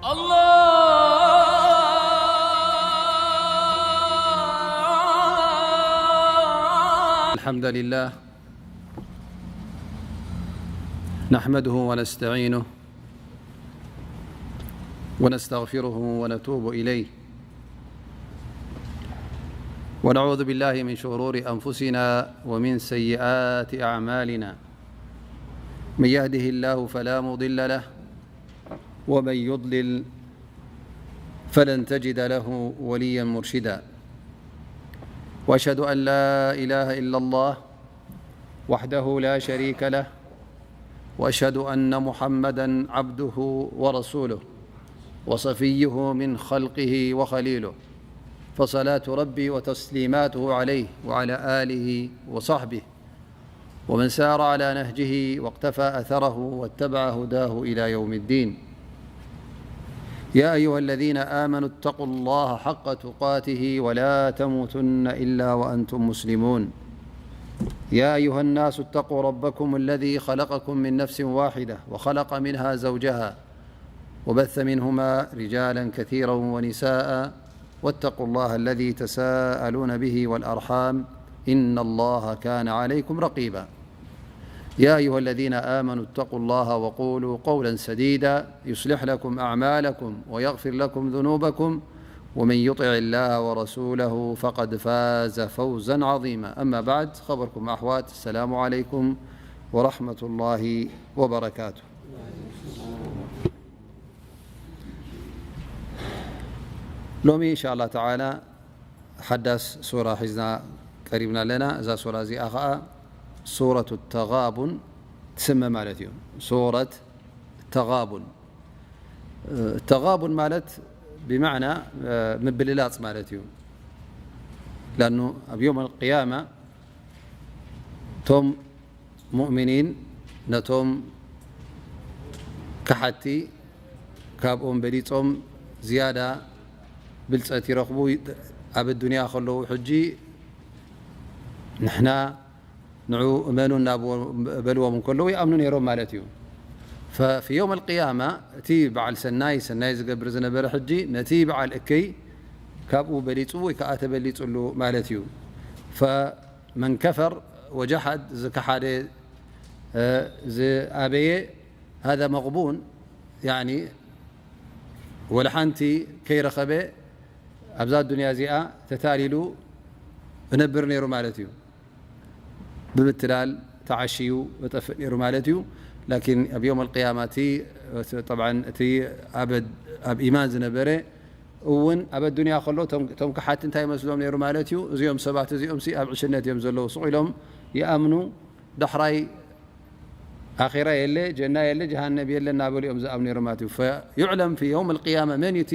الله. الحمد لله، نحمده ونستعينه ونستغفره ونتوب إليه، ونعوذ بالله من شرور أنفسنا ومن سيئات أعمالنا. من يهده الله فلا مضل له، ومن يضلل فلن تجد له وليا مرشدا. وأشهد أن لا إله إلا الله وحده لا شريك له، وأشهد أن محمدا عبده ورسوله، وصفيه من خلقه وخليله، فصلاة ربي وتسليماته عليه وعلى آله وصحبه ومن سار على نهجه واقتفى أثره واتبع هداه إلى يوم الدين. يا أيها الذين آمنوا اتقوا الله حق تقاته ولا تموتن إلا وأنتم مسلمون. يا أيها الناس اتقوا ربكم الذي خلقكم من نفس واحدة وخلق منها زوجها وبث منهما رجالا كثيرا ونساء، واتقوا الله الذي تساءلون به والأرحام، إن الله كان عليكم رقيبا. يا أيها الذين آمنوا اتقوا الله وقولوا قولا سديدا يصلح لكم أعمالكم ويغفر لكم ذنوبكم، ومن يطع الله ورسوله فقد فاز فوزا عظيما. أما بعد، خبركم أحوات، السلام عليكم ورحمة الله وبركاته. ሎሚ إن شاء الله تعالى ሓዳስ ሱራ ሒዝና ቀሪብና ኣለና። እዛ ሱራ እዚኣ ኸዓ ሱረቱ ተጋቡን ትስመ ማለት እዩ። ሱረት ተጋቡን። ተጋቡን ማለት ብማዕና ምብልላጽ ማለት እዩ። ላኑ ኣብ ዮም ኣልቅያማ እቶም ሙእሚኒን ነቶም ከሓቲ ካብኦም በሊጾም ዝያዳ ብልጸት ይረኽቡ። ኣብ ኣዱንያ ከለዉ ሕጂ ንሕና ንዑ እመኑ እናበልዎም እንከለዉ ይኣምኑ ነይሮም ማለት እዩ። ففي يوم القيامة እቲ በዓል ሰናይ ሰናይ ዝገብር ዝነበረ ሕጂ ነቲ በዓል እከይ ካብኡ በሊጹ ወይ ከዓ ተበሊጹሉ ማለት እዩ። فمن كفر وجحد ዝከሓደ ዝኣበየ هذا مغبون يعني ወላ ሓንቲ ከይረኸበ ኣብዛ ኣዱንያ እዚኣ ተታሊሉ እነብር ነይሩ ማለት እዩ። ብምትላል ተዓሽዩ እጠፍእ ነይሩ ማለት እዩ። ላኪን ኣብ ዮም ኣልቅያማ እቲ طبعا እቲ ኣብ ኢማን ዝነበረ እውን ኣብ ኣዱንያ ከሎ እቶም ከሓቲ እንታይ ይመስሎም ነይሩ ማለት እዩ። እዚኦም ሰባት እዚኦም ሲ ኣብ ዕሽነት እዮም ዘለዉ ስቕ ኢሎም ይኣምኑ። ዳሕራይ ኣኼራ የለ፣ ጀና የለ፣ ጀሃነብ የለ እናበሉ እዮም ዝኣምኑ ነይሮም ማለት እዩ። فيعلم في يوم القيامة መን እዩ እቲ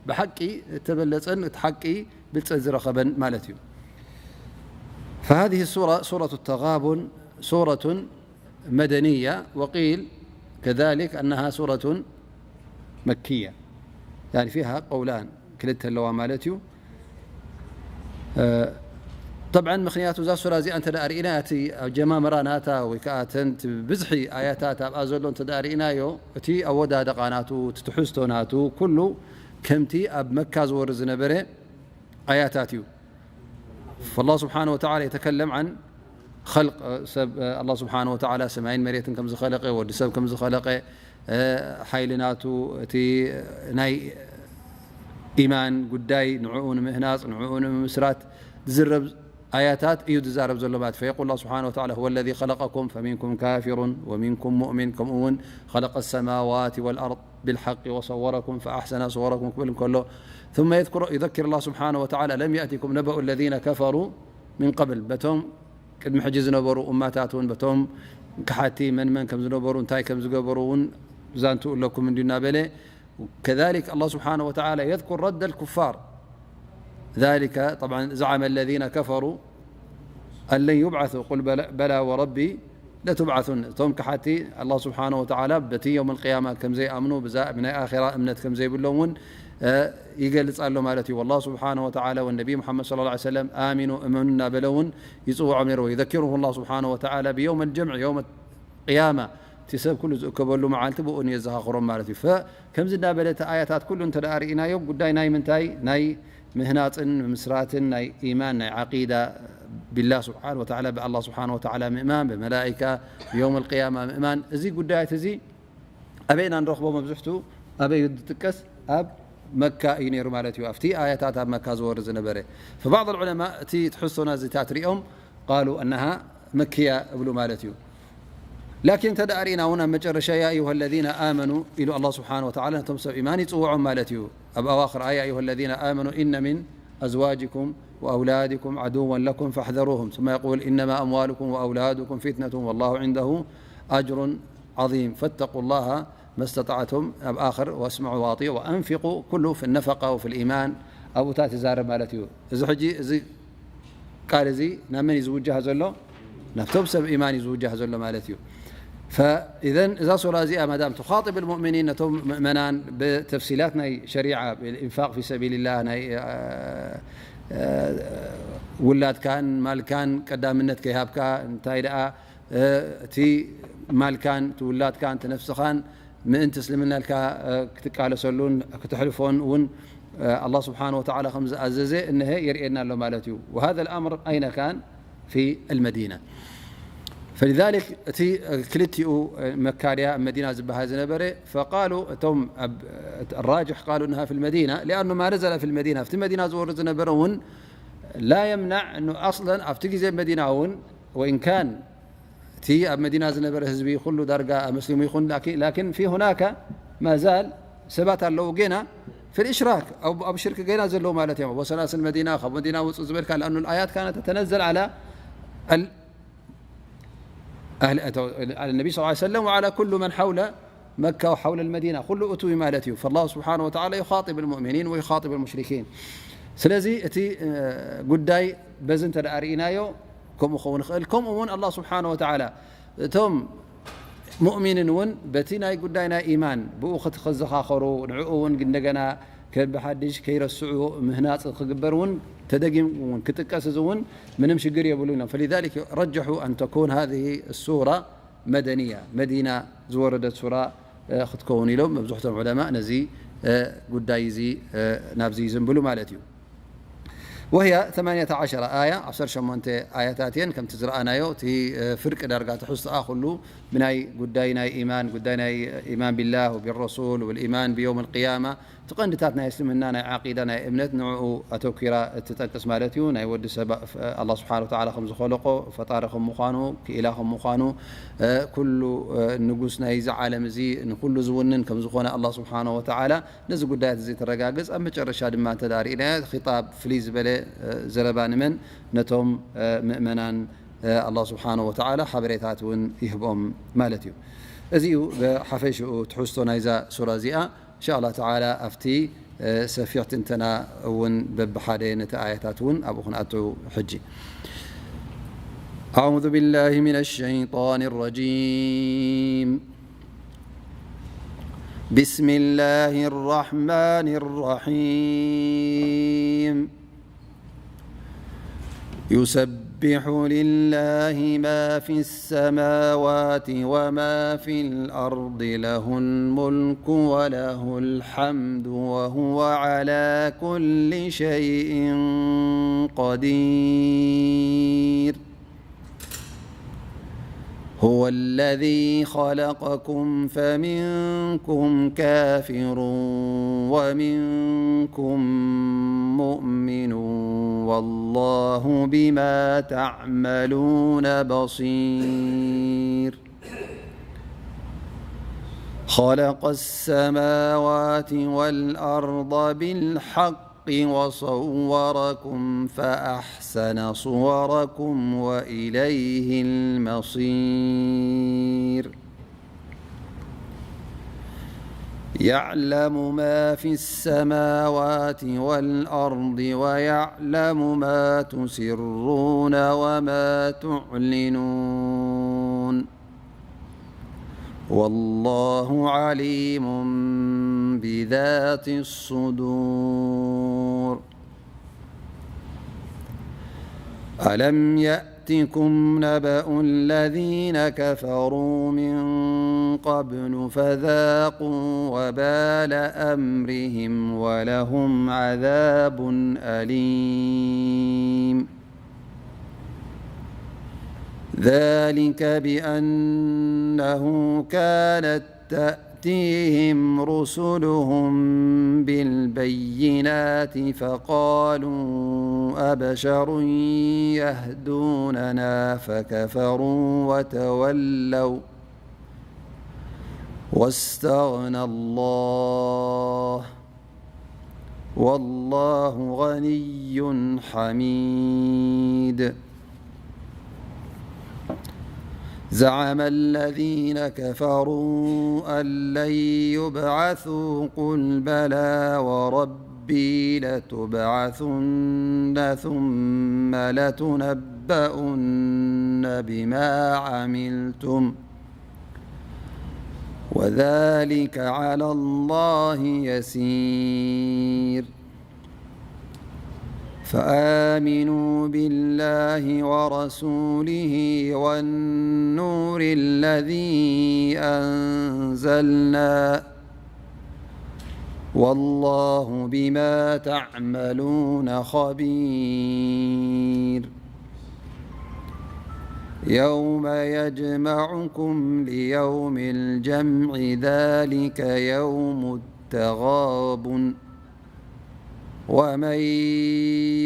ብሓቂ እተበለጸን እቲ ሓቂ ብልጸት ዝረኸበን ማለት እዩ። فهذه السورة سورة التغابن سورة مدنية وقيل كذلك أنها سورة مكية يعني فيها قولان ክልተ ኣለዋ ማለት እዩ። طبعا ምኽንያቱ እዛ ሱራ እዚኣ እንተ ርኢና እቲ ኣጀማምራ ናታ ወይ ከዓ ተን ብዝሒ ኣያታት ኣብኣ ዘሎ እንተ ርኢናዮ እቲ ኣወዳድቓ ናቱ እቲ ትሕዝቶ ናቱ ኩሉ ከምቲ ኣብ መካ ዝወርድ ዝነበረ ኣያታት እዩ። فالله سبحانه وتعالى يتكلم عن خلق ሰብ الله سبحانه وتعالى ሰማይን መሬትን ከም ዝኸለቀ ወዲ ሰብ ከም ዝኸለቀ ሓይሊ ናቱ እቲ ናይ ኢማን ጉዳይ ንዕኡ ንምህናፅ ንዕኡ ንምምስራት ዝዝረብ ኣያታት እዩ ዝዛረብ ዘሎ ማለት فيقول الله سبحانه وتعالى هو الذي خلقكم فمنكم كافر ومنكم مؤمن ከምኡ እውን خلق السماوات والأرض بالحق وصوركم فأحسن صوركم ክብል እንከሎ ثم يذكر يذكر الله سبحانه وتعالى لم يأتكم نبأ الذين كفروا من قبل በቶም ቅድሚ ሕጂ ዝነበሩ እማታት እውን በቶም ክሓቲ መን መን ከም ዝነበሩ እንታይ ከም ዝገበሩ እውን ዛንትኡ ኣለኩም እንዲ እናበለ كذلك الله سبحانه وتعالى يذكر رد الكفار ذلك طبعا زعم الذين كفروا أن لن يبعثوا قل بلى, بلى وربي لتبعثن እቶም ክሓቲ الله سبحانه وتعالى በቲ يوم القيامة ከም ዘይኣምኑ ብዛ ብናይ ኣኼራ እምነት ከም ዘይብሎም እውን ይገልጽ ኣሎ ማለት እዩ። والله سبحانه وتعالى والنبي محمد صلى الله عليه وسلم آمنوا እመኑ እናበለ እውን ይጽውዖም ነይሩ። ويذكره الله سبحانه وتعالى بيوم الجمع يوم القيامة እቲ ሰብ ኩሉ ዝእከበሉ መዓልቲ ብኡ የዘኻኽሮም ማለት እዩ። ፈ-፣ ከምዚ እናበለ እቲ ኣያታት ኩሉ እንተ ደኣ ርኢናዮ፣ ጉዳይ ናይ ምንታይ? ናይ ምህናጽን ምምስራትን ናይ ኢማን፣ ናይ ዓቂዳ ቢላህ ስብሓን ወተዓላ፣ ብኣላህ ስብሓን ወተዓላ ምእማን፣ ብመላኢካ፣ ብየውም ኣልቅያማ ምእማን። እዚ ጉዳያት እዚ ኣበይና ንረኽቦ? መብዝሕቱ ኣበይ ዝጥቀስ? ኣብ መካ እዩ ነይሩ ማለት እዩ። ኣብቲ ኣያታት ኣብ መካ ዝወርድ ዝነበረ። ፈባዕድ ዑለማ እቲ ትሕዝቶና እዚታት ሪኦም ቃሉ ኣናሃ መክያ እብሉ ማለት እዩ። ላኪን እንተ ደኣ ርኢና እውን ኣብ መጨረሻ ያ ኣዩሃ ለዚነ ኣመኑ ኢሉ ኣላህ ስብሓን ወተዓላ ነቶም ሰብ ኢማን ይፅውዖም ማለት እዩ። ኣብ ኣዋኽር ኣያ ኣዩሃ ለዚነ ኣመኑ ኢነ ሚን ኣዝዋጅኩም ወኣውላድኩም ዓድወን ለኩም ፈሕዘሩሁም ثم يقول إنما أموالكم وأولادكم فتنة والله عنده أجر عظيم فاتقوا الله ما استطعتم ኣብ ኣኽር واسمعوا وأطيعوا وأنفقوا كله في النفقة وفي الإيمان ኣብኡታት ይዛረብ ማለት እዩ። እዚ ሕጂ እዚ ቃል እዚ ናብ መን እዩ ዝውጃህ ዘሎ? ናብቶም ሰብ ኢማን እዩ ዝውጃህ ዘሎ ማለት እዩ። ፈኢዘን እዛ ሱራ እዚኣ ማዳም ትኻጥብ ልሙእሚኒን፣ ነቶም ምእመናን ብተፍሲላት ናይ ሸሪዓ፣ ብኢንፋቅ ፊ ሰቢልላህ፣ ናይ፣ እ፣ እ፣ ውላድካን ማልካን ቀዳምነት ከይሃብካ፣ እንታይ ደኣ፣ እ፣ እቲ ማልካን እቲ ውላድካን እቲ ነፍስኻን ምእንቲ እስልምና ኢልካ፣ እ፣ ክትቃለሰሉን ክትሕልፎን እውን፣ እ፣ ኣላህ ስብሓን ወተዓላ ከም ዝኣዘዘ እነሀ የርእየና ኣሎ ማለት እዩ። وهذا الأمر أين كان؟ في المدينة. فلذلك እቲ ክልቲኡ መካ ድያ መዲና ዝበሃል ዝነበረ፣ فقالوا እቶም ኣብ الراجح قالوا أنها في المدينة لأنه ما نزل في المدينة ኣብቲ መዲና ዝወርድ ዝነበረ እውን لا يمنع أنه أصلا ኣብቲ ግዜ መዲና እውን وإن كان እቲ ኣብ መዲና ዝነበረ ህዝቢ ኩሉ ዳርጋ መስሊሙ ይኹን ላኪን في هناك ما زال ሰባት ኣለዉ ጌና في الإشراك ኣብ ሽርክ ጌና ዘለዉ ማለት እዮም። وسناس المدينة ካብ መዲና ውፁ ዝበልካ لأنه الآيات كانت تتنزل على ال أهل النبي صلى الله عليه وسلم وعلى كل من حول مكة وحول المدينة ኩሉ እትዊ ማለት እዩ። فالله سبحانه وتعالى يخاطب المؤمنين ويخاطب المشركين. ስለዚ እቲ ጉዳይ በዚ እንተ ደኣ ርኢናዮ ከምኡ ክኸውን ይኽእል። ከምኡ እውን ኣላህ ስብሓነ ወተዓላ እቶም ሙእሚንን እውን በቲ ናይ ጉዳይ ናይ ኢማን ብኡ ክት-፣ ክዘኻኸሩ ንዕኡ እውን እንደገና ከብሓድሽ ከይረስዑ ምህናፅ ክግበር እውን ተደጊም እውን ክጥቀስ እዚ እውን ምንም ሽግር የብሉ ኢሎም። فلذلك رجحوا أن تكون هذه السورة مدنية መዲና ዝወረደት ሱራ ክትከውን ኢሎም መብዝሕቶም ዑለማ ነዚ ጉዳይ እዚ ናብዚ ይዝንብሉ ማለት እዩ። وهي ثمانية عشر آية ዓሰርተ ሸሞንተ ኣያታት እየን። ከምቲ ዝረኣናዮ እቲ ፍርቂ ዳርጋ ትሕዝቶኣ ኩሉ ብናይ ጉዳይ ናይ ኢማን ጉዳይ ናይ ኢማን بالله وبالرسول والإيمان بيوم القيامة እቲ ቀንድታት ናይ እስልምና ናይ ዓቂዳ ናይ እምነት ንዕኡ ኣተኪራ እትጠቅስ ማለት እዩ። ናይ ወዲ ሰብ ኣላህ ስብሓነ ወተዓላ ከም ዝኸለቆ ፈጣሪ ከም ምዃኑ ክኢላ ከም ምዃኑ ኩሉ ንጉስ ናይዚ ዓለም እዚ ንኩሉ ዝውንን ከም ዝኾነ ኣላህ ስብሓነ ወተዓላ ነዚ ጉዳያት እዚ ተረጋግጽ። ኣብ መጨረሻ ድማ እንተ ደኣ ርኢናዮ ኺጣብ ፍልይ ዝበለ ዘረባ ንመን ነቶም ምእመናን ኣላህ ስብሓነ ወተዓላ ሓበሬታት እውን ይህቦም ማለት እዩ። እዚ እዩ ብሓፈሽኡ ትሕዝቶ ናይዛ ሱራ እዚኣ። إن شاء الله تعالى ኣብቲ ሰፊሕ ትንተና እውን በብሓደ ነቲ ኣያታት እውን ኣብኡ ክንኣቱ ሕጂ። أعوذ بالله من الشيطان الرجيم. بسم الله الرحمن الرحيم. يسبح لله ما في السماوات وما في الأرض له الملك وله الحمد وهو على كل شيء قدير. هو الذي خلقكم فمنكم كافر ومنكم مؤمن والله بما تعملون بصير. خلق السماوات والأرض بالحق وصوركم فأحسن صوركم وإليه المصير. يعلم ما في السماوات والأرض ويعلم ما تسرون وما تعلنون. والله عليم بذات الصدور. ألم يأن يأتكم نبأ الذين كفروا من قبل فذاقوا وبال أمرهم ولهم عذاب أليم. ذلك بأنه كانت تأتيهم رسلهم بالبينات فقالوا أبشر يهدوننا فكفروا وتولوا واستغنى الله والله غني حميد. زعم الذين كفروا أن لن يبعثوا، قل بلى وربي لتبعثن ثم لتنبؤن بما عملتم وذلك على الله يسير. فآمنوا بالله ورسوله والنور الذي أنزلنا والله بما تعملون خبير. يوم يجمعكم ليوم الجمع ذلك يوم التغابن ومن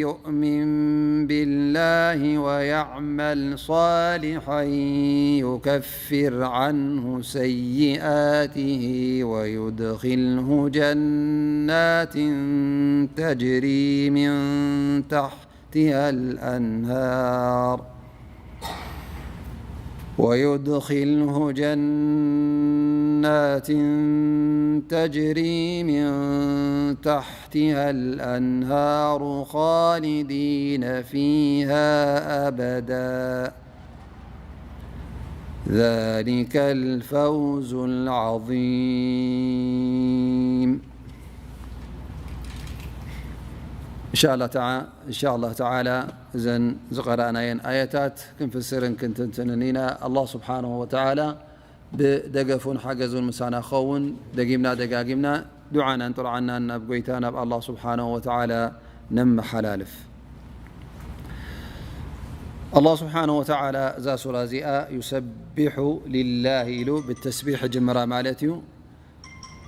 يؤمن بالله ويعمل صالحا يكفر عنه سيئاته ويدخله جنات تجري من تحتها الأنهار ويدخله جنات تجري من تحتها الأنهار خالدين فيها أبدا ذلك الفوز العظيم. إن شاء الله تعالى إن شاء الله تعالى እዘን ዝቐረእናየን ኣየታት ክንፍስርን ክንትንትንን ኢና። ኣላህ ስብሓንሁ ወተዓላ ብደገፉን ሓገዙን ምሳና ክኸውን ደጊምና ደጋጊምና ዱዓናን ጥርዓናን ናብ ጎይታ ናብ ኣላህ ስብሓንሁ ወተዓላ ነመሓላልፍ። ኣላህ ስብሓንሁ ወተዓላ እዛ ሱራ እዚኣ ዩሰቢሑ ሊላህ ኢሉ ብተስቢሕ ጅምራ ማለት እዩ።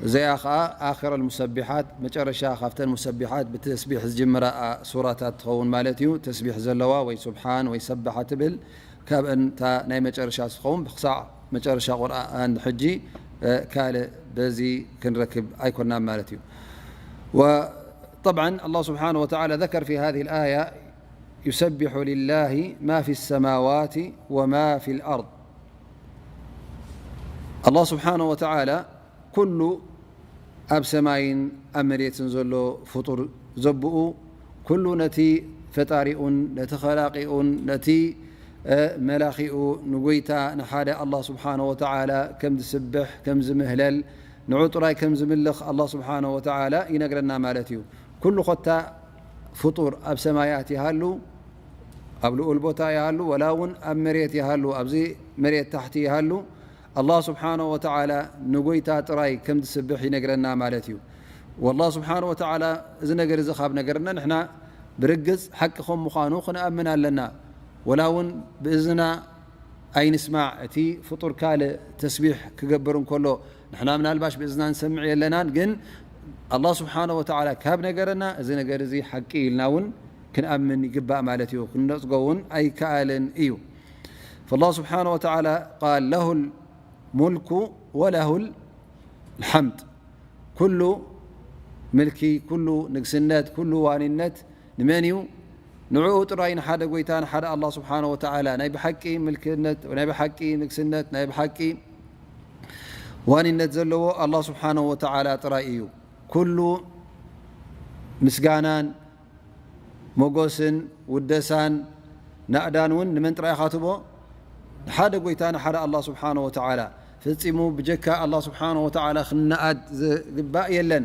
እዚኣ ኸዓ ኣኺረል ሙሰቢሓት፣ መጨረሻ ካብተን ሙሰቢሓት ብተስቢሕ ዝጅምራ ሱራታት ትኸውን ማለት እዩ። ተስቢሕ ዘለዋ ወይ ሱብሓን ወይ ሰበሓ ትብል ካብአን እታ ናይ መጨረሻ ትኸውን። ብክሳዕ መጨረሻ ቁርኣን ሕጂ ካልእ በዚ ክንረክብ ኣይኮናን ማለት እዩ። طبعا الله سبحانه وتعالى ذكر في هذه الآية يسبح لله ما في السماوات وما في الأرض. الله سبحانه وتعالى ኩሉ ኣብ ሰማይን ኣብ መሬትን ዘሎ ፍጡር ዘብኡ ኩሉ ነቲ ፈጣሪኡን ነቲ ኸላቂኡን ነቲ መላኺኡ ንጎይታ ንሓደ ኣላህ ስብሓነ ወተዓላ ከም ዝስብሕ ከም ዝምህለል ንዑ ጥራይ ከም ዝምልኽ ኣላህ ስብሓነ ወተዓላ ይነግረና ማለት እዩ። ኩሉ ኾታ ፍጡር ኣብ ሰማያት ይሃሉ ኣብ ልኡል ቦታ ይሃሉ ወላ እውን ኣብ መሬት ይሃሉ ኣብዚ መሬት ታሕቲ ይሃሉ ኣላህ ስብሓነሁ ወተዓላ ንጎይታ ጥራይ ከም ዝስብሕ ይነግረና ማለት እዩ። ወላህ ስብሓነሁ ወተዓላ እዚ ነገር እዚ ካብ ነገርና ንሕና ብርግጽ ሓቂ ከም ምዃኑ ክንኣምን ኣለና። ወላ እውን ብእዝና ኣይንስማዕ፣ እቲ ፍጡር ካልእ ተስቢሕ ክገብር እንከሎ ንሕና ምናልባሽ ብእዝና ንሰምዕ የለናን፣ ግን ኣላህ ስብሓነሁ ወተዓላ ካብ ነገረና እዚ ነገር እዚ ሓቂ ኢልና እውን ክንኣምን ይግባእ ማለት እዩ። ክንነጽጎ እውን ኣይከኣልን እዩ። فالله سبحانه وتعالى قال له الملك وله الحمد ኩሉ ምልኪ ኩሉ ንግስነት ኩሉ ዋኒነት ንመን እዩ? ንዕኡ ጥራይ ንሓደ ጎይታ ንሓደ ኣላህ ስብሓነሁ ወተዓላ ናይ ብሓቂ ምልክነት ናይ ብሓቂ ንግስነት ናይ ብሓቂ ዋኒነት ዘለዎ ኣላህ ስብሓነሁ ወተዓላ ጥራይ እዩ። ኩሉ ምስጋናን ሞጎስን ውደሳን ናእዳን እውን ንመን ጥራይ ኢኻ ትቦ? ንሓደ ጎይታ ንሓደ ኣላህ ስብሓነሁ ወተዓላ። ፈጺሙ ብጀካ ኣላህ ስብሓነሁ ወተዓላ ክንነኣድ ዝግባእ የለን።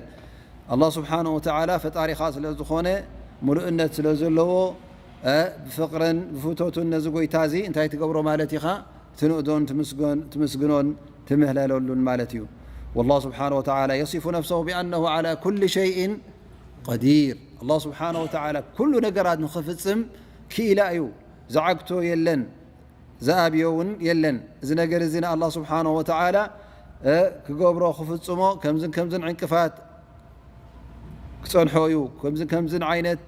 ኣላህ ስብሓነሁ ወተዓላ ፈጣሪኻ ስለ ዝኾነ፣ ምሉእነት ስለ ዘለዎ፣ እ፣ ብፍቕርን ብፍቶቱን ነዚ ጎይታ እዚ እንታይ ትገብሮ ማለት ኢኻ? ትንእዶን ትምስገን-፣ ትምስግኖን ትምህለለሉን ማለት እዩ። والله سبحانه وتعالى يصف نفسه بأنه على كل شيء قدير። ኣላህ ስብሓነ ወተዓላ ኩሉ ነገራት ንኽፍጽም ክኢላ እዩ። ዝዓግቶ የለን፣ ዝኣብዮ እውን የለን። እዚ ነገር እዚ ንኣላህ ስብሓነ ወተዓላ፣ እ፣ ክገብሮ፣ ክፍጽሞ፣ ከምዝን ከምዝን ዕንቅፋት ክጸንሖ እዩ፣ ከምዝን ከምዝን ዓይነት፣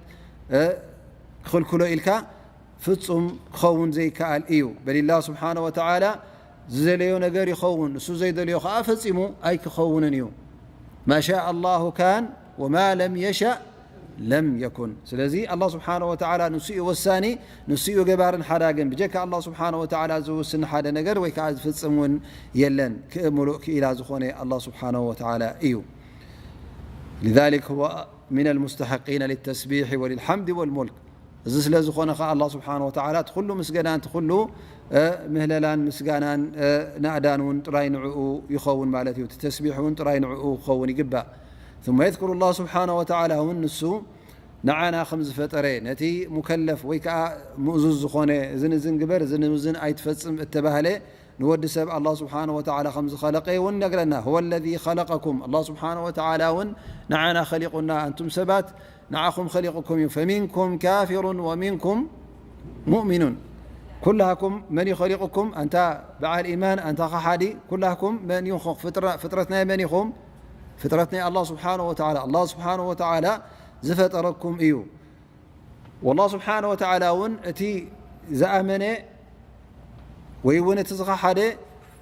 እ፣ ክኽልክሎ ኢልካ ፍጹም ክኸውን ዘይከኣል እዩ። በል ኣላህ ስብሓነ ወተዓላ ዝደለዮ ነገር ይኸውን፣ እሱ ዘይደለዮ ኸዓ ፈጺሙ ኣይክኸውንን እዩ። ما شاء الله كان وما لم يشأ لم يكن። ስለዚ ኣላህ ስብሓነ ወተዓላ ንሱ እዩ ወሳኒ፣ ንሱ እዩ ገባርን ሓዳግን። ብጀካ ኣላህ ስብሓነ ወተዓላ ዝውስን ሓደ ነገር ወይ ከዓ ዝፍጽም እውን የለን። ክእ-፣ ምሉእ ክኢላ ዝኾነ ኣላህ ስብሓነ ወተዓላ እዩ። لذلك هو من المستحقين للتسبيح وللحمد والملك። እዚ ስለ ዝኾነ ኸዓ ኣላህ ስብሓነ ወተዓላ እቲ ኩሉ ምስገናን እቲ ኩሉ፣ እ፣ ምህለላን ምስጋናን፣ እ፣ ናእዳን እውን ጥራይ ንዕኡ ይኸውን ማለት እዩ። እቲ ተስቢሕ እውን ጥራይ ንዕኡ ክኸውን ይግባእ። ثم يذكر الله سبحانه وتعالى እውን ንሱ ንዓና ከም ዝፈጠረ፣ ነቲ ሙከለፍ ወይ ከዓ ምእዙዝ ዝኾነ፣ እዝን እዝን ግበር፣ እዝን እዝን ኣይትፈጽም እተባህለ፣ ንወዲ ሰብ ኣላህ ስብሓነ ወተዓላ ከም ዝኸለቀ እውን ይነግረና። هو الذي خلقكم። ኣላህ ስብሓነ ወተዓላ እውን ንዓና ኸሊቁና፣ ኣንቱም ሰባት ንዓኹም ኸሊቁኩም እዩ። فمنكم كافر ومنكم مؤمن። ኩላኩም መን እዩ ኸሊቁኩም? ኣንታ በዓል ኢማን፣ ኣንታ ኸሓዲ፣ ኩላኩም መን እዩ? ፍጥረ-፣ ፍጥረት ናይ መን ኢኹም? ፍጥረት ናይ ኣላህ ስብሓነ ወተዓላ። ኣላህ ስብሓነ ወተዓላ ዝፈጠረኩም እዩ። ወላህ ስብሓነ ወተዓላ እውን እቲ ዝኣመነ ወይ እውን እቲ ዝኸሓደ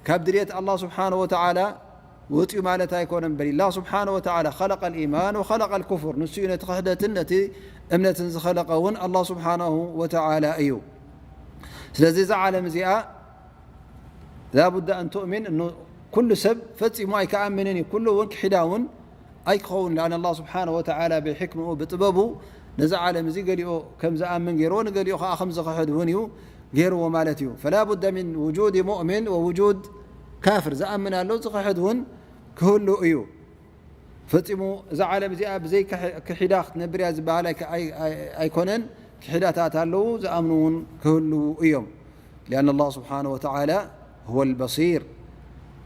ካብ ድልየት ኣላህ ስብሓነ ወተዓላ ወፂኡ ማለት ኣይኮነን። በል ኣላህ ስብሓነ ወተዓላ خلق الإيمان وخلق الكفر። ንሱ እዩ ነቲ ክሕደትን ነቲ እምነትን ዝኸለቀ እውን ኣላህ ስብሓነሁ ወተዓላ እዩ። ስለዚ እዛ ዓለም እዚኣ ላቡዳ ኣን ትእሚን እኑ ኩሉ ሰብ ፈጺሙ ኣይከኣምንን እዩ። ኩሉ እውን ክሒዳ እውን ኣይክኸውን። لأن الله سبحانه وتعالى ብሕክምኡ ብጥበቡ ነዚ ዓለም እዚ ገሊኡ ከም ዝኣምን ገይርዎ፣ ንገሊኡ ከዓ ከም ዝኽሕድ እውን እዩ ገይርዎ ማለት እዩ። فلا بد من وجود مؤمن ووجود كافر። ዝኣምን ኣሎ፣ ዝኽሕድ እውን ክህሉ እዩ። ፈጺሙ እዛ ዓለም እዚኣ ብዘይ ክሒ-፣ ክሒዳ ክትነብር እያ ዝበሃል ኣይ-፣ ኣይ-፣ ኣይ-፣ ኣይኮነን። ክሒዳታት ኣለዉ፣ ዝኣምኑ እውን ክህልዉ እዮም። لأن الله سبحانه وتعالى هو البصير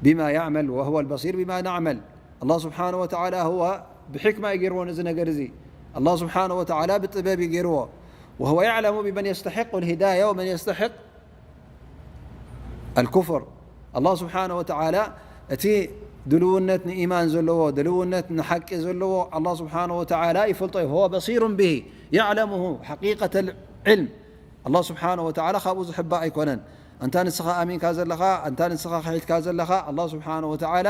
بما يعمل وهو البصير بما نعمل። ኣላህ ስብሓነ ወተዓላ ህወ ብሕክማ እዩ ገይርዎ ነዚ ነገር እዚ። ኣላህ ስብሓነ ወተዓላ ብጥበብ እዩ ገይርዎ። وهو يعلم بمن يستحق الهداية ومن يستحق الكفر። ኣላህ ስብሓነ ወተዓላ እቲ ድልውነት ንኢማን ዘለዎ፣ ድልውነት ንሓቂ ዘለዎ ኣላህ ስብሓነ ወተዓላ ይፈልጦ እዩ። هو بصير به، يعلمه حقيقة العلم። ኣላህ ስብሓነ ወተዓላ ካብኡ ዝሕባእ ኣይኮነን። ኣንታ ንስኻ ኣሚንካ ዘለኻ፣ ኣንታ ንስኻ ክሒድካ ዘለኻ፣ ኣላህ ስብሓነ ወተዓላ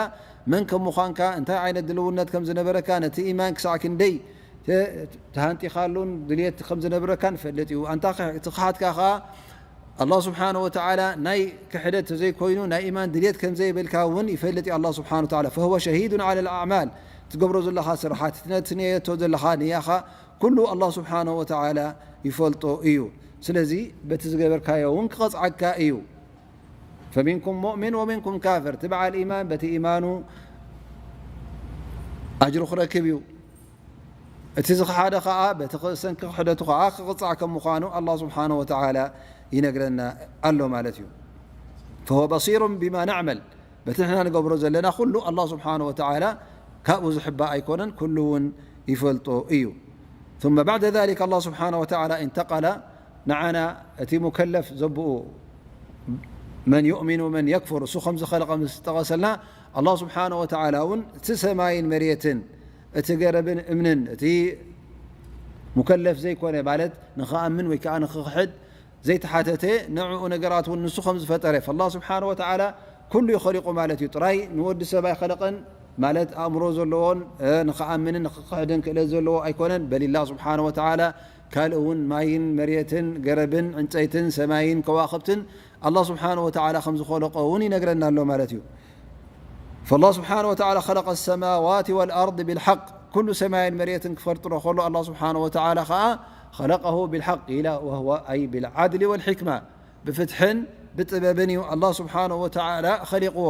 መን ከም ምዃንካ፣ እንታይ ዓይነት ድልውነት ከም ዝነበረካ፣ ነቲ ኢማን ክሳዕ ክንደይ ተ-፣ ተሃንጢኻሉን ድልየት ከም ዝነብረካን ይፈልጥ እዩ። ኣንታ ኸ-፣ እቲ ክሓትካ ኸኣ ኣላህ ስብሓነ ወተዓላ ናይ ክሕደት ተዘይኮይኑ ናይ ኢማን ድልየት ከም ዘይብልካ እውን ይፈልጥ እዩ ኣላህ ስብሓነ ወተዓላ። فهو شهيد على الأعمال። ትገብሮ ዘለኻ ስራሓት፣ ነቲ ነየቶ ዘለኻ ንያኻ ኩሉ ኣላህ ስብሓነ ወተዓላ ይፈልጦ እዩ። ስለዚ በቲ ዝገበርካዮ እውን ክቐጽዓካ እዩ። فمنكم مؤمن ومنكم كافر። እቲ በዓል ኢማን በቲ ኢማኑ ኣጅሩ ክረክብ እዩ። እቲ ዝኸሓደ ኸዓ በቲ ሰንኪ ክሕደቱ ኸዓ ክቕጻዕ ከም ምዃኑ ኣላህ ስብሓነ ወተዓላ ይነግረና ኣሎ ማለት እዩ። فهو بصير بما نعمل። በቲ ንሕና ንገብሮ ዘለና ኩሉ ኣላህ ስብሓነ ወተዓላ ካብኡ ዝሕባእ ኣይኮነን፣ ኩሉ እውን ይፈልጦ እዩ። ثم بعد ذلك الله سبحانه وتعالى انتقل ንዓና እቲ ሙከለፍ ዘብኡ መን ዩእሚን ወመን የክፍር እሱ ከም ዝኸለቐ ምስ ጠቐሰልና፣ ኣላህ ስብሓነ ወተዓላ እውን እቲ ሰማይን መሬትን እቲ ገረብን እምንን እቲ ሙከለፍ ዘይኮነ ማለት ንኽኣምን ወይ ከዓ ንኽኽሕድ ዘይተሓተተ ንዕኡ ነገራት እውን ንሱ ከም ዝፈጠረ፣ ፈላህ ስብሓነ ወተዓላ ኩሉ እዩ ኸሊቑ ማለት እዩ። ጥራይ ንወዲ ሰብ ኣይኸለቐን ማለት ኣእምሮ ዘለዎን፣ እ፣ ንኽኣምንን ንኽኽሕድን ክእለት ዘለዎ ኣይኮነን። በሊላህ ስብሓነ ወተዓላ ካልእ እውን ማይን መሬትን ገረብን ዕንፀይትን ሰማይን ከዋኽብትን ኣላህ ስብሓነ ወተዓላ ከም ዝኸለቆ እውን ይነግረና ኣሎ ማለት እዩ። ፈላህ ስብሓነ ወተዓላ ኸለቀ ሰማዋት ወልኣርድ ቢልሓቅ፣ ኩሉ ሰማይን መሬትን ክፈጥሮ ከሎ ኣላህ ስብሓነ ወተዓላ ኸዓ ኸለቀሁ ቢልሓቅ ኢላ፣ ወህወ ኣይ ቢልዓድሊ ወልሕክማ፣ ብፍትሕን ብጥበብን እዩ ኣላህ ስብሓነ ወተዓላ ኸሊቕዎ።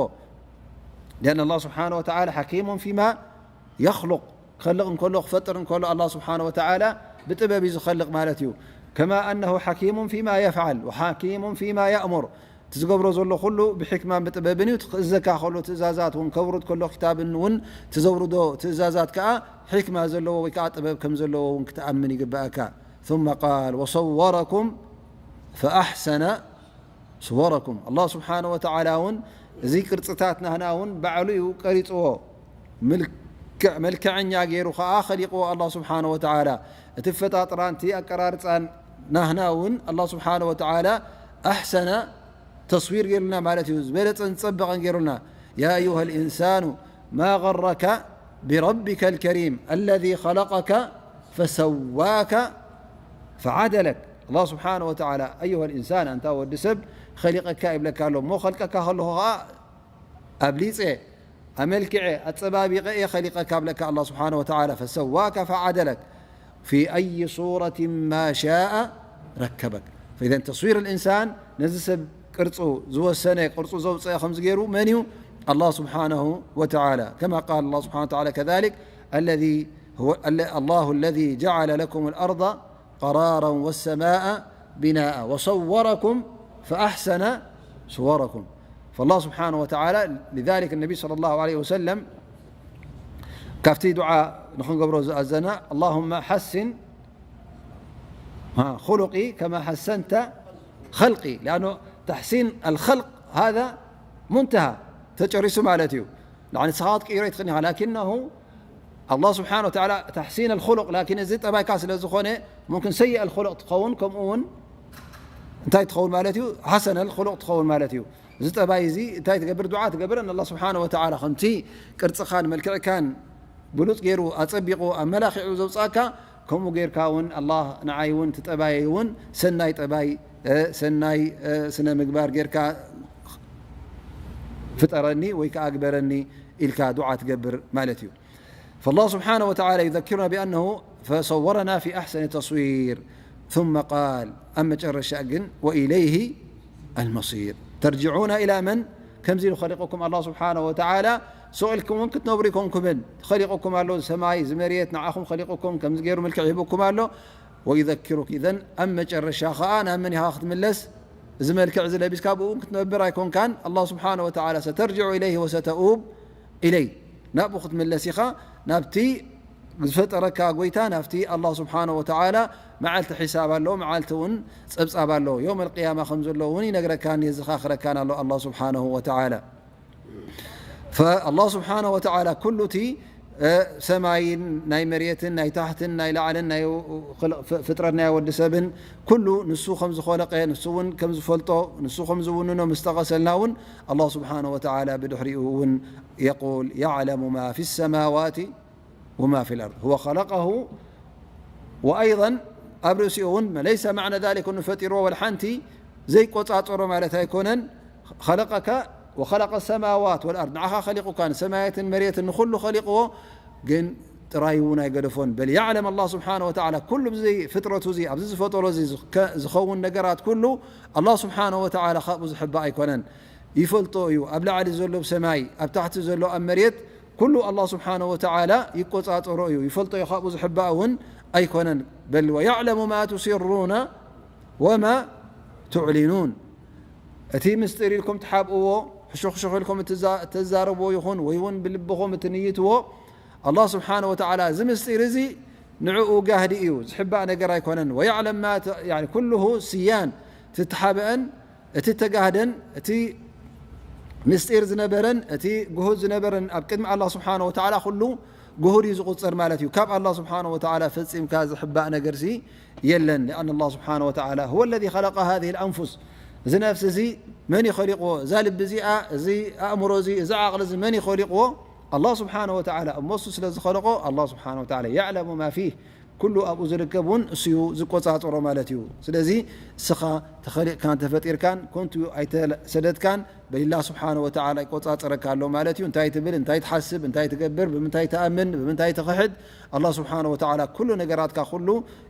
ሊኣን ኣላህ ስብሓነ ወተዓላ ሓኪሙን ፊማ የኽሉቅ፣ ክኸልቕ እንከሎ ክፈጥር እንከሎ ኣላህ ስብሓነ ወተዓላ ብጥበብ እዩ ዝኸልቕ ማለት እዩ። كما أنه حكيم فيما يفعل وحكيم فيما يأمر. ትዝገብሮ ዘሎ ኩሉ ብሕክማን ብጥበብን እዩ። ትእዘካ ከሎ ትእዛዛት እውን ከውርድ ከሎ ክታብን እውን ትዘውርዶ ትእዛዛት ከዓ ሕክማ ዘለዎ ወይ ከዓ ጥበብ ከም ዘለዎ እውን ክትኣምን ይግበኣካ። ثم قال وصوركم فأحسن صوركم. ኣላህ ስብሓነ ወተዓላ እውን እዚ ቅርፅታት ናህና እውን ባዕሉ እዩ ቀሪፅዎ። ምልክዕ-፣ መልክዐኛ ገይሩ ከዓ ኸሊቕዎ ኣላህ ስብሓነ ወተዓላ። እቲ ፈጣጥራን እቲ ኣቀራርፃን ናህና እውን ኣላህ ስብሓነ ወተዓላ ኣሕሰነ ተስዊር ገይሩልና ማለት እዩ። ዝበለፀን ዝፀበቐን ገይሩልና። يا أيها الإنسان ما غرك بربك الكريم الذي خلقك فسواك فعدلك. ኣላህ ስብሓነ ወተዓላ أيها الإنسان፣ ኣንታ ወዲ ሰብ ኸሊቐካ ይብለካ ኣሎ። እሞ ኸልቀካ ከለኹ ኸዓ ኣብሊፀ፣ ኣመልክዐ፣ ኣፀባቢቐ እየ ኸሊቐካ ብለካ ኣላህ ስብሓነ ወተዓላ። فسواك فعدلك في أي صورة ما شاء ركبك. فإذا تصوير الإنسان ነዚ ሰብ ቅርፁ ዝወሰነ፣ ቅርፁ ዘውፀአ ከምዚ ገይሩ መን እዩ? ኣላህ ስብሓነሁ ወተዓላ። كما قال الله سبحانه وتعالى كذلك الذي هو ال-، الله الذي جعل لكم الأرض قرارا والسماء بناء وصوركم فأحسن صوركم. فالله سبحانه وتعالى، لذلك النبي صلى الله عليه وسلم ካብቲ ዱዓ ንኽንገብሮ ዝኣዘና اللهم حسن خلقي كما حسنت خلقي، لأنه تحسين الخلق هذا منتهى، ተጨሪሱ ማለት እዩ። ንስኻ ክትቅይሮ ኣይትኽእልን ኢኻ። لكنه الله سبحانه وتعالى تحسين الخلق، لكن እዚ ጠባይካ ስለ ዝኾነ ممكن سيء الخلق ትኸውን፣ ከምኡ እውን እንታይ ትኸውን ማለት እዩ? حسن الخلق ትኸውን ማለት እዩ። እዚ ጠባይ እዚ እንታይ ትገብር? ዱዓ ትገብር። ኣላህ ስብሓነ ወተዓላ ከምቲ ቅርጽኻን መልክዕካን ብሉጽ ገይሩ ኣጸቢቑ ኣመላኺዑ ዘውጻእካ፣ ከምኡ ጌርካ እውን ኣላህ ንዓይ እውን እቲ ጠባየይ እውን ሰናይ ጠባይ፣ እ፣ ሰናይ፣ እ፣ ስነ ምግባር ጌርካ ፍጠረኒ ወይ ከኣ ግበረኒ ኢልካ ዱዓ ትገብር ማለት እዩ። فالله سبحانه وتعالى يذكرنا بأنه فصورنا في أحسن تصوير ثم قال، ኣብ መጨረሻ ግን وإليه المصير ترجعون إلى من؟ ከምዚ ኢሉ ኸሊቑኩም ኣላህ ስብሓነሁ ወተዓላ። ሱቕ ኢልኩም እውን ክትነብሩ ኣይኮንኩምን። ኸሊቑኩም ኣሎ፣ እዚ ሰማይ፣ እዚ መሬት ንዓኹም ኸሊቑኩም፣ ከምዚ ገይሩ መልክዕ ሂቡኩም ኣሎ። ويذكرك إذن ኣብ መጨረሻ ኸዓ ናብ መን ኢኻ ክትምለስ? እዚ መልክዕ እዚ ለቢስካ ብኡ እውን ክትነብር ኣይኮንካን። ኣላህ ስብሓነሁ ወተዓላ سترجع إليه وستؤوب إليه ናብኡ ክትምለስ ኢኻ፣ ናብቲ ዝፈጠረካ ጎይታ፣ ናብቲ ኣላህ ስብሓነሁ ወተዓላ። መዓልቲ ሒሳብ ኣሎ፣ መዓልቲ እውን ጸብጻብ ኣሎ። የውመል ቅያማ ከም ዘሎ እውን ይነግረካን የዘኻኽረካን ኣሎ ኣላህ ስብሓነሁ ወተዓላ። ፈኣላህ ስብሓነሁ ወተዓላ ኩሉ እቲ፣ እ፣ ሰማይን ናይ መሬትን ናይ ታሕትን ናይ ላዕልን ናይ ፍ-፣ ፍጥረት ናይ ወዲ ሰብን ኩሉ ንሱ ከም ዝኸለቀ፣ ንሱ እውን ከም ዝፈልጦ፣ ንሱ ከም ዝውንኖ ምስ ጠቐሰልና እውን ኣላህ ስብሓነሁ ወተዓላ ብድሕሪኡ እውን يقول يعلم ما في السماوات وما في الأرض هو خلقه وأيضا ኣብ ርእሲኡ እውን ليس معنى ذلك أنه ፈጢርዎ ወላ ሓንቲ ዘይቆጻጸሮ ማለት ኣይኮነን። خلقك وخلق السماوات والأرض ንዓኻ ኸሊቑካ ንሰማያትን መሬትን ንኹሉ ኸሊቕዎ ግን ጥራይ እውን ኣይገደፎን። بل يعلم الله سبحانه وتعالى ኩሉ እዚ ፍጥረቱ እዚ ኣብዚ ዝፈጠሮ እዚ ዝከ-፣ ዝኸውን ነገራት ኩሉ ኣላህ ስብሓነሁ ወተዓላ ካብኡ ዝሕባእ ኣይኮነን። ይፈልጦ እዩ። ኣብ ላዕሊ ዘሎ ኣብ ሰማይ፣ ኣብ ታሕቲ ዘሎ ኣብ መሬት ኩሉ ኣላህ ስብሓነሁ ወተዓላ ይቆጻጸሮ እዩ፣ ይፈልጦ እዩ። ካብኡ ዝሕባእ እውን ኣይኮነን። بل ويعلم ما تسرون وما تعلنون እቲ ምስጢር ኢልኩም ትሓብእዎ፣ ሕሹኽሹኽ ኢልኩም እትዛ-፣ እተዛረብዎ ይኹን ወይ እውን ብልብኹም እትንይትዎ ኣላህ ስብሓነሁ ወተዓላ እዚ ምስጢር እዚ ንዕኡ ጋህዲ እዩ፣ ዝሕባእ ነገር ኣይኮነን። ويعلم ما ت-، يعني ኩልሁ ስያን ትትሓበአን እቲ ተጋህደን እቲ ምስጢር ዝነበረን እቲ ግሁድ ዝነበረን ኣብ ቅድሚ ኣላህ ስብሓነሁ ወተዓላ ኩሉ ግሁድ እዩ ዝቑጸር ማለት እዩ። ካብ ኣላህ ስብሓነሁ ወተዓላ ፈጺምካ ዝሕባእ ነገርሲ የለን። لأن الله سبحانه وتعالى هو الذي خلق هذه الأنفس እዚ ነፍሲ እዚ መን እዩ ኸሊቕዎ? እዛ ልቢ እዚኣ፣ እዚ ኣእምሮ እዚ፣ እዚ ዓቕሊ እዚ መን እዩ ኸሊቕዎ? ኣላህ ስብሓነሁ ወተዓላ። እሞ እሱ ስለ ዝኸለቖ ኣላህ ስብሓነሁ ወተዓላ يعلم ما فيه ኩሉ ኣብኡ ዝርከብ እውን እሱ እዩ ዝቆጻጸሮ ማለት እዩ። ስለዚ እስኻ ተኸሊቕካን ተፈጢርካን ኮንቱ ኣይተሰደድካን፣ በሊላህ ስብሓነሁ ወተዓላ ይቆጻጸረካ ኣሎ ማለት እዩ። እንታይ ትብል፣ እንታይ ትሓስብ፣ እንታይ ትገብር፣ ብምንታይ ትኣምን፣ ብምንታይ ትኽሕድ፣ ኣላህ ስብሓነሁ ወተዓላ ኩሉ ነገራትካ ኩሉ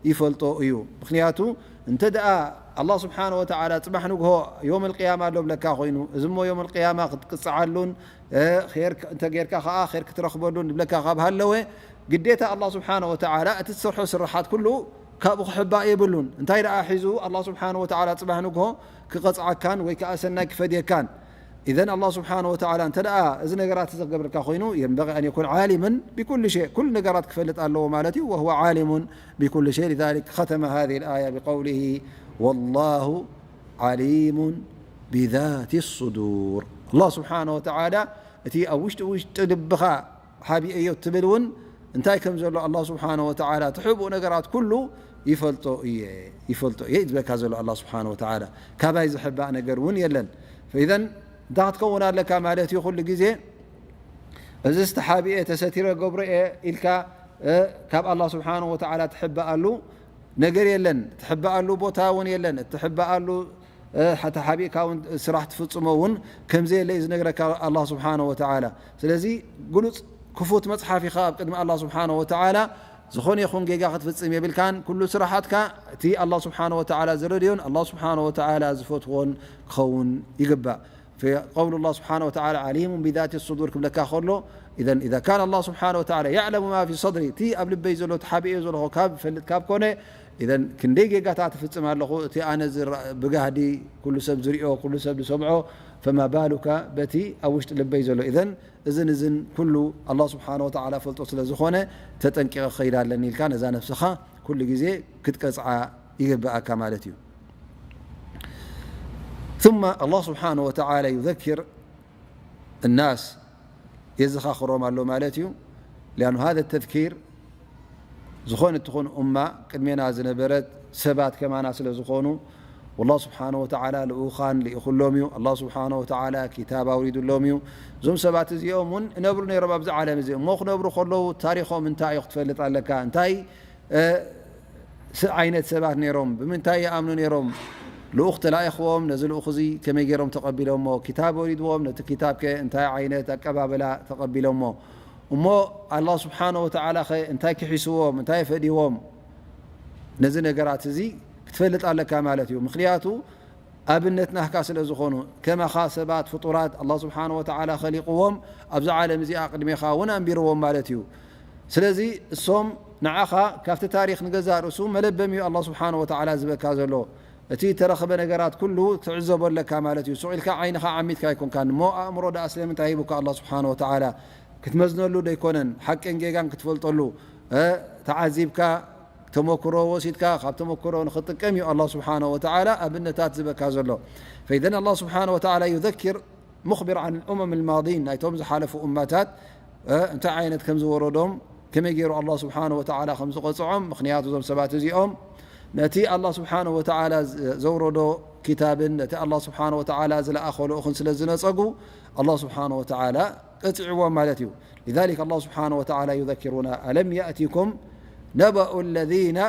ይፈልጦ እዩ። ምኽንያቱ እንተ ደኣ ኣላህ ስብሓነሁ ወተዓላ ጽባሕ ንግሆ የውመል ቅያማ ኣሎ ብለካ ኮይኑ፣ እዚ እሞ የውመል ቅያማ ክትቅጽዓሉን እ፣ ኼር ክ-፣ እንተ ጌርካ ኸዓ ኼር ክትረኽበሉን ዝብለካ ካብ ሃለወ፣ ግዴታ ኣላህ ስብሓነሁ ወተዓላ እቲ ትሰርሖ ስራሓት ኩሉ ካብኡ ክሕባእ የብሉን። እንታይ ደኣ ሒዙ ኣላህ ስብሓነ ወተዓላ ጽባሕ ንግሆ ክቐጽዓካን ወይ ከኣ ሰናይ ክፈድየካን። ኢዘን ኣላህ ስብሓነ ወተዓላ እንተ ደኣ እዚ ነገራት እዚ ክገብረልካ ኮይኑ፣ የንበጊ ኣን የኩን ዓሊመን ቢኩሊ ሸይእ፣ ኩሉ ነገራት ክፈልጥ ኣለዎ ማለት እዩ። ወሁወ ዓሊሙን ቢኩሊ ሸይእ። ሊዛሊክ ኸተመ ሃዚሂ ልኣያ ቢቀውሊሂ ወላሁ ዓሊሙን ቢዛቲ ሱዱር። ኣላህ ስብሓነ ወተዓላ እቲ ኣብ ውሽጢ ውሽጢ ልብኻ ሓቢኤዮ እትብል እውን እንታይ ከም ዘሎ ኣላህ ስብሓነ ወተዓላ እቲ ሕቡእ ነገራት ኩሉ ይፈልጦ እየ፣ ይፈልጦ እየ እዩ ዝብለካ ዘሎ ኣላህ ስብሓነ ወተዓላ። ካባይ ዝሕባእ ነገር እውን የለን። ፈኢዘን እንታይ ክትከውን ኣለካ ማለት እዩ? ኩሉ ግዜ እዚ ዝተሓቢኤ ተሰቲረ ገብሮ እየ ኢልካ፣ እ፣ ካብ ኣላህ ስብሓነ ወተዓላ ትሕበኣሉ ነገር የለን። ትሕበኣሉ ቦታ እውን የለን። እትሕበኣሉ፣ እ፣ ሓታ ሓቢእካ እውን ስራሕ ትፍጽሞ እውን ከም ዘየለ እዩ ዝነግረካ ኣላህ ስብሓነ ወተዓላ። ስለዚ ግሉጽ ክፉት መጽሓፍ ኢኻ ኣብ ቅድሚ ኣላህ ስብሓነ ወተዓላ። ዝኾነ ይኹን ጌጋ ክትፍጽም የብልካን። ኩሉ ስራሓትካ እቲ ኣላህ ስብሓነ ወተዓላ ዝረድዮን ኣላህ ስብሓነ ወተዓላ ዝፈትዎን ክኸውን ይግባእ። ፈቀውሉ ላህ ስብሓነ ወተዓላ ዓሊሙን ቢዛቲ ሱዱር ክብለካ ከሎ፣ ኢዘን ኢዛ ካነ ኣላህ ስብሓነ ወተዓላ የዕለሙ ማ ፊ ሰድሪ፣ እቲ ኣብ ልበይ ዘሎ ተሓቢኤ ዘለኹ ካብ ፈልጥ ካብ ኮነ፣ ኢዘን ክንደይ ጌጋታት እፍጽም ኣለኹ፣ እቲ ኣነ ዝረ-፣ ብጋህዲ ኩሉ ሰብ ዝሪኦ፣ ኩሉ ሰብ ዝሰምዖ፣ ፈማ ባሉካ በቲ ኣብ ውሽጢ ልበይ ዘሎ። ኢዘን እዝን እዝን ኩሉ ኣላህ ስብሓነ ወተዓላ ፈልጦ ስለ ዝኾነ፣ ተጠንቂቐ ክኸይድ ኣለኒ ኢልካ ነዛ ነፍስኻ ኩሉ ግዜ ክትቀጽዓ ይግብኣካ ማለት እዩ። ثم الله سبحانه وتعالى يذكر الناس، የዘኻኽሮም ኣሎ ማለት እዩ። لأن هذا التذكير ዝኾነ ትኹን ኡማ ቅድሜና ዝነበረት ሰባት ከማና ስለ ዝኾኑ፣ والله سبحانه وتعالى ልኡኻን ልኢኹሎም እዩ። الله سبحانه وتعالى ኪታብ ኣውሪዱሎም እዩ። እዞም ሰባት እዚኦም እውን እነብሩ ነይሮም ኣብዚ ዓለም እዚ። እሞ ክነብሩ ከለዉ ታሪኾም እንታይ እዩ ክትፈልጥ ኣለካ። እንታይ እ፣ ስ-፣ ዓይነት ሰባት ነይሮም፣ ብምንታይ ይኣምኑ ነይሮም፣ ልኡኽ ተላኢኽዎም፣ ነዚ ልኡኽ እዚ ከመይ ገይሮም ተቐቢሎሞ፣ ክታብ ወሪድዎም፣ ነቲ ክታብ ከ እንታይ ዓይነት ኣቀባብላ ተቐቢሎሞ፣ እሞ ኣላህ ስብሓነ ወተዓላ ኸ እንታይ ክሒስዎም፣ እንታይ ፈዲዎም፣ ነዚ ነገራት እዚ ክትፈልጥ ኣለካ ማለት እዩ። ምኽንያቱ ኣብነት ናህካ ስለ ዝኾኑ፣ ከማኻ ሰባት ፍጡራት ኣላህ ስብሓነ ወተዓላ ኸሊቕዎም፣ ኣብዚ ዓለም እዚኣ ቅድሜኻ እውን ኣንቢርዎም ማለት እዩ። ስለዚ እሶም ንዓኻ ካብቲ ታሪኽ ንገዛእ ርእሱ መለበሚ እዩ ኣላህ ስብሓነ ወተዓላ ዝበካ ዘሎ። እቲ እተረኸበ ነገራት ኩሉ ትዕዘቦ ኣለካ ማለት እዩ። ሱቕ ኢልካ ዓይንኻ ዓሚትካ ኣይኮንካን። እሞ ኣእምሮ ደኣ ስለምንታይ ሂቡካ ኣላህ ስብሓነ ወተዓላ? ክትመዝነሉ ዶ ኣይኮነን? ሓቅን ጌጋን ክትፈልጠሉ፣ እ፣ ተዓዚብካ ተመክሮ ወሲድካ ካብ ተመክሮ ንኽጥቀም እዩ ኣላህ ስብሓነ ወተዓላ ኣብነታት ዝበካ ዘሎ። ፈኢዘን ኣላህ ስብሓነ ወተዓላ ዩዘኪር ሙኽቢር ዓን ልኡመም ልማዲን፣ ናይቶም ዝሓለፉ እመታት፣ እ፣ እንታይ ዓይነት ከም ዝወረዶም፣ ከመይ ገይሩ ኣላህ ስብሓነ ወተዓላ ከም ዝቐጽዖም። ምኽንያቱ እዞም ሰባት እዚኦም ነቲ ኣላህ ስብሓነ ወተዓላ ዘ-፣ ዘውረዶ ክታብን ነቲ ኣላህ ስብሓነ ወተዓላ ዝለኣኾ ልኡኽን ስለ ዝነጸጉ ኣላህ ስብሓነ ወተዓላ ቀጺዕዎም ማለት እዩ። لذلك الله سبحانه وتعالى يذكرنا: ألم يأتكم نبأ الذين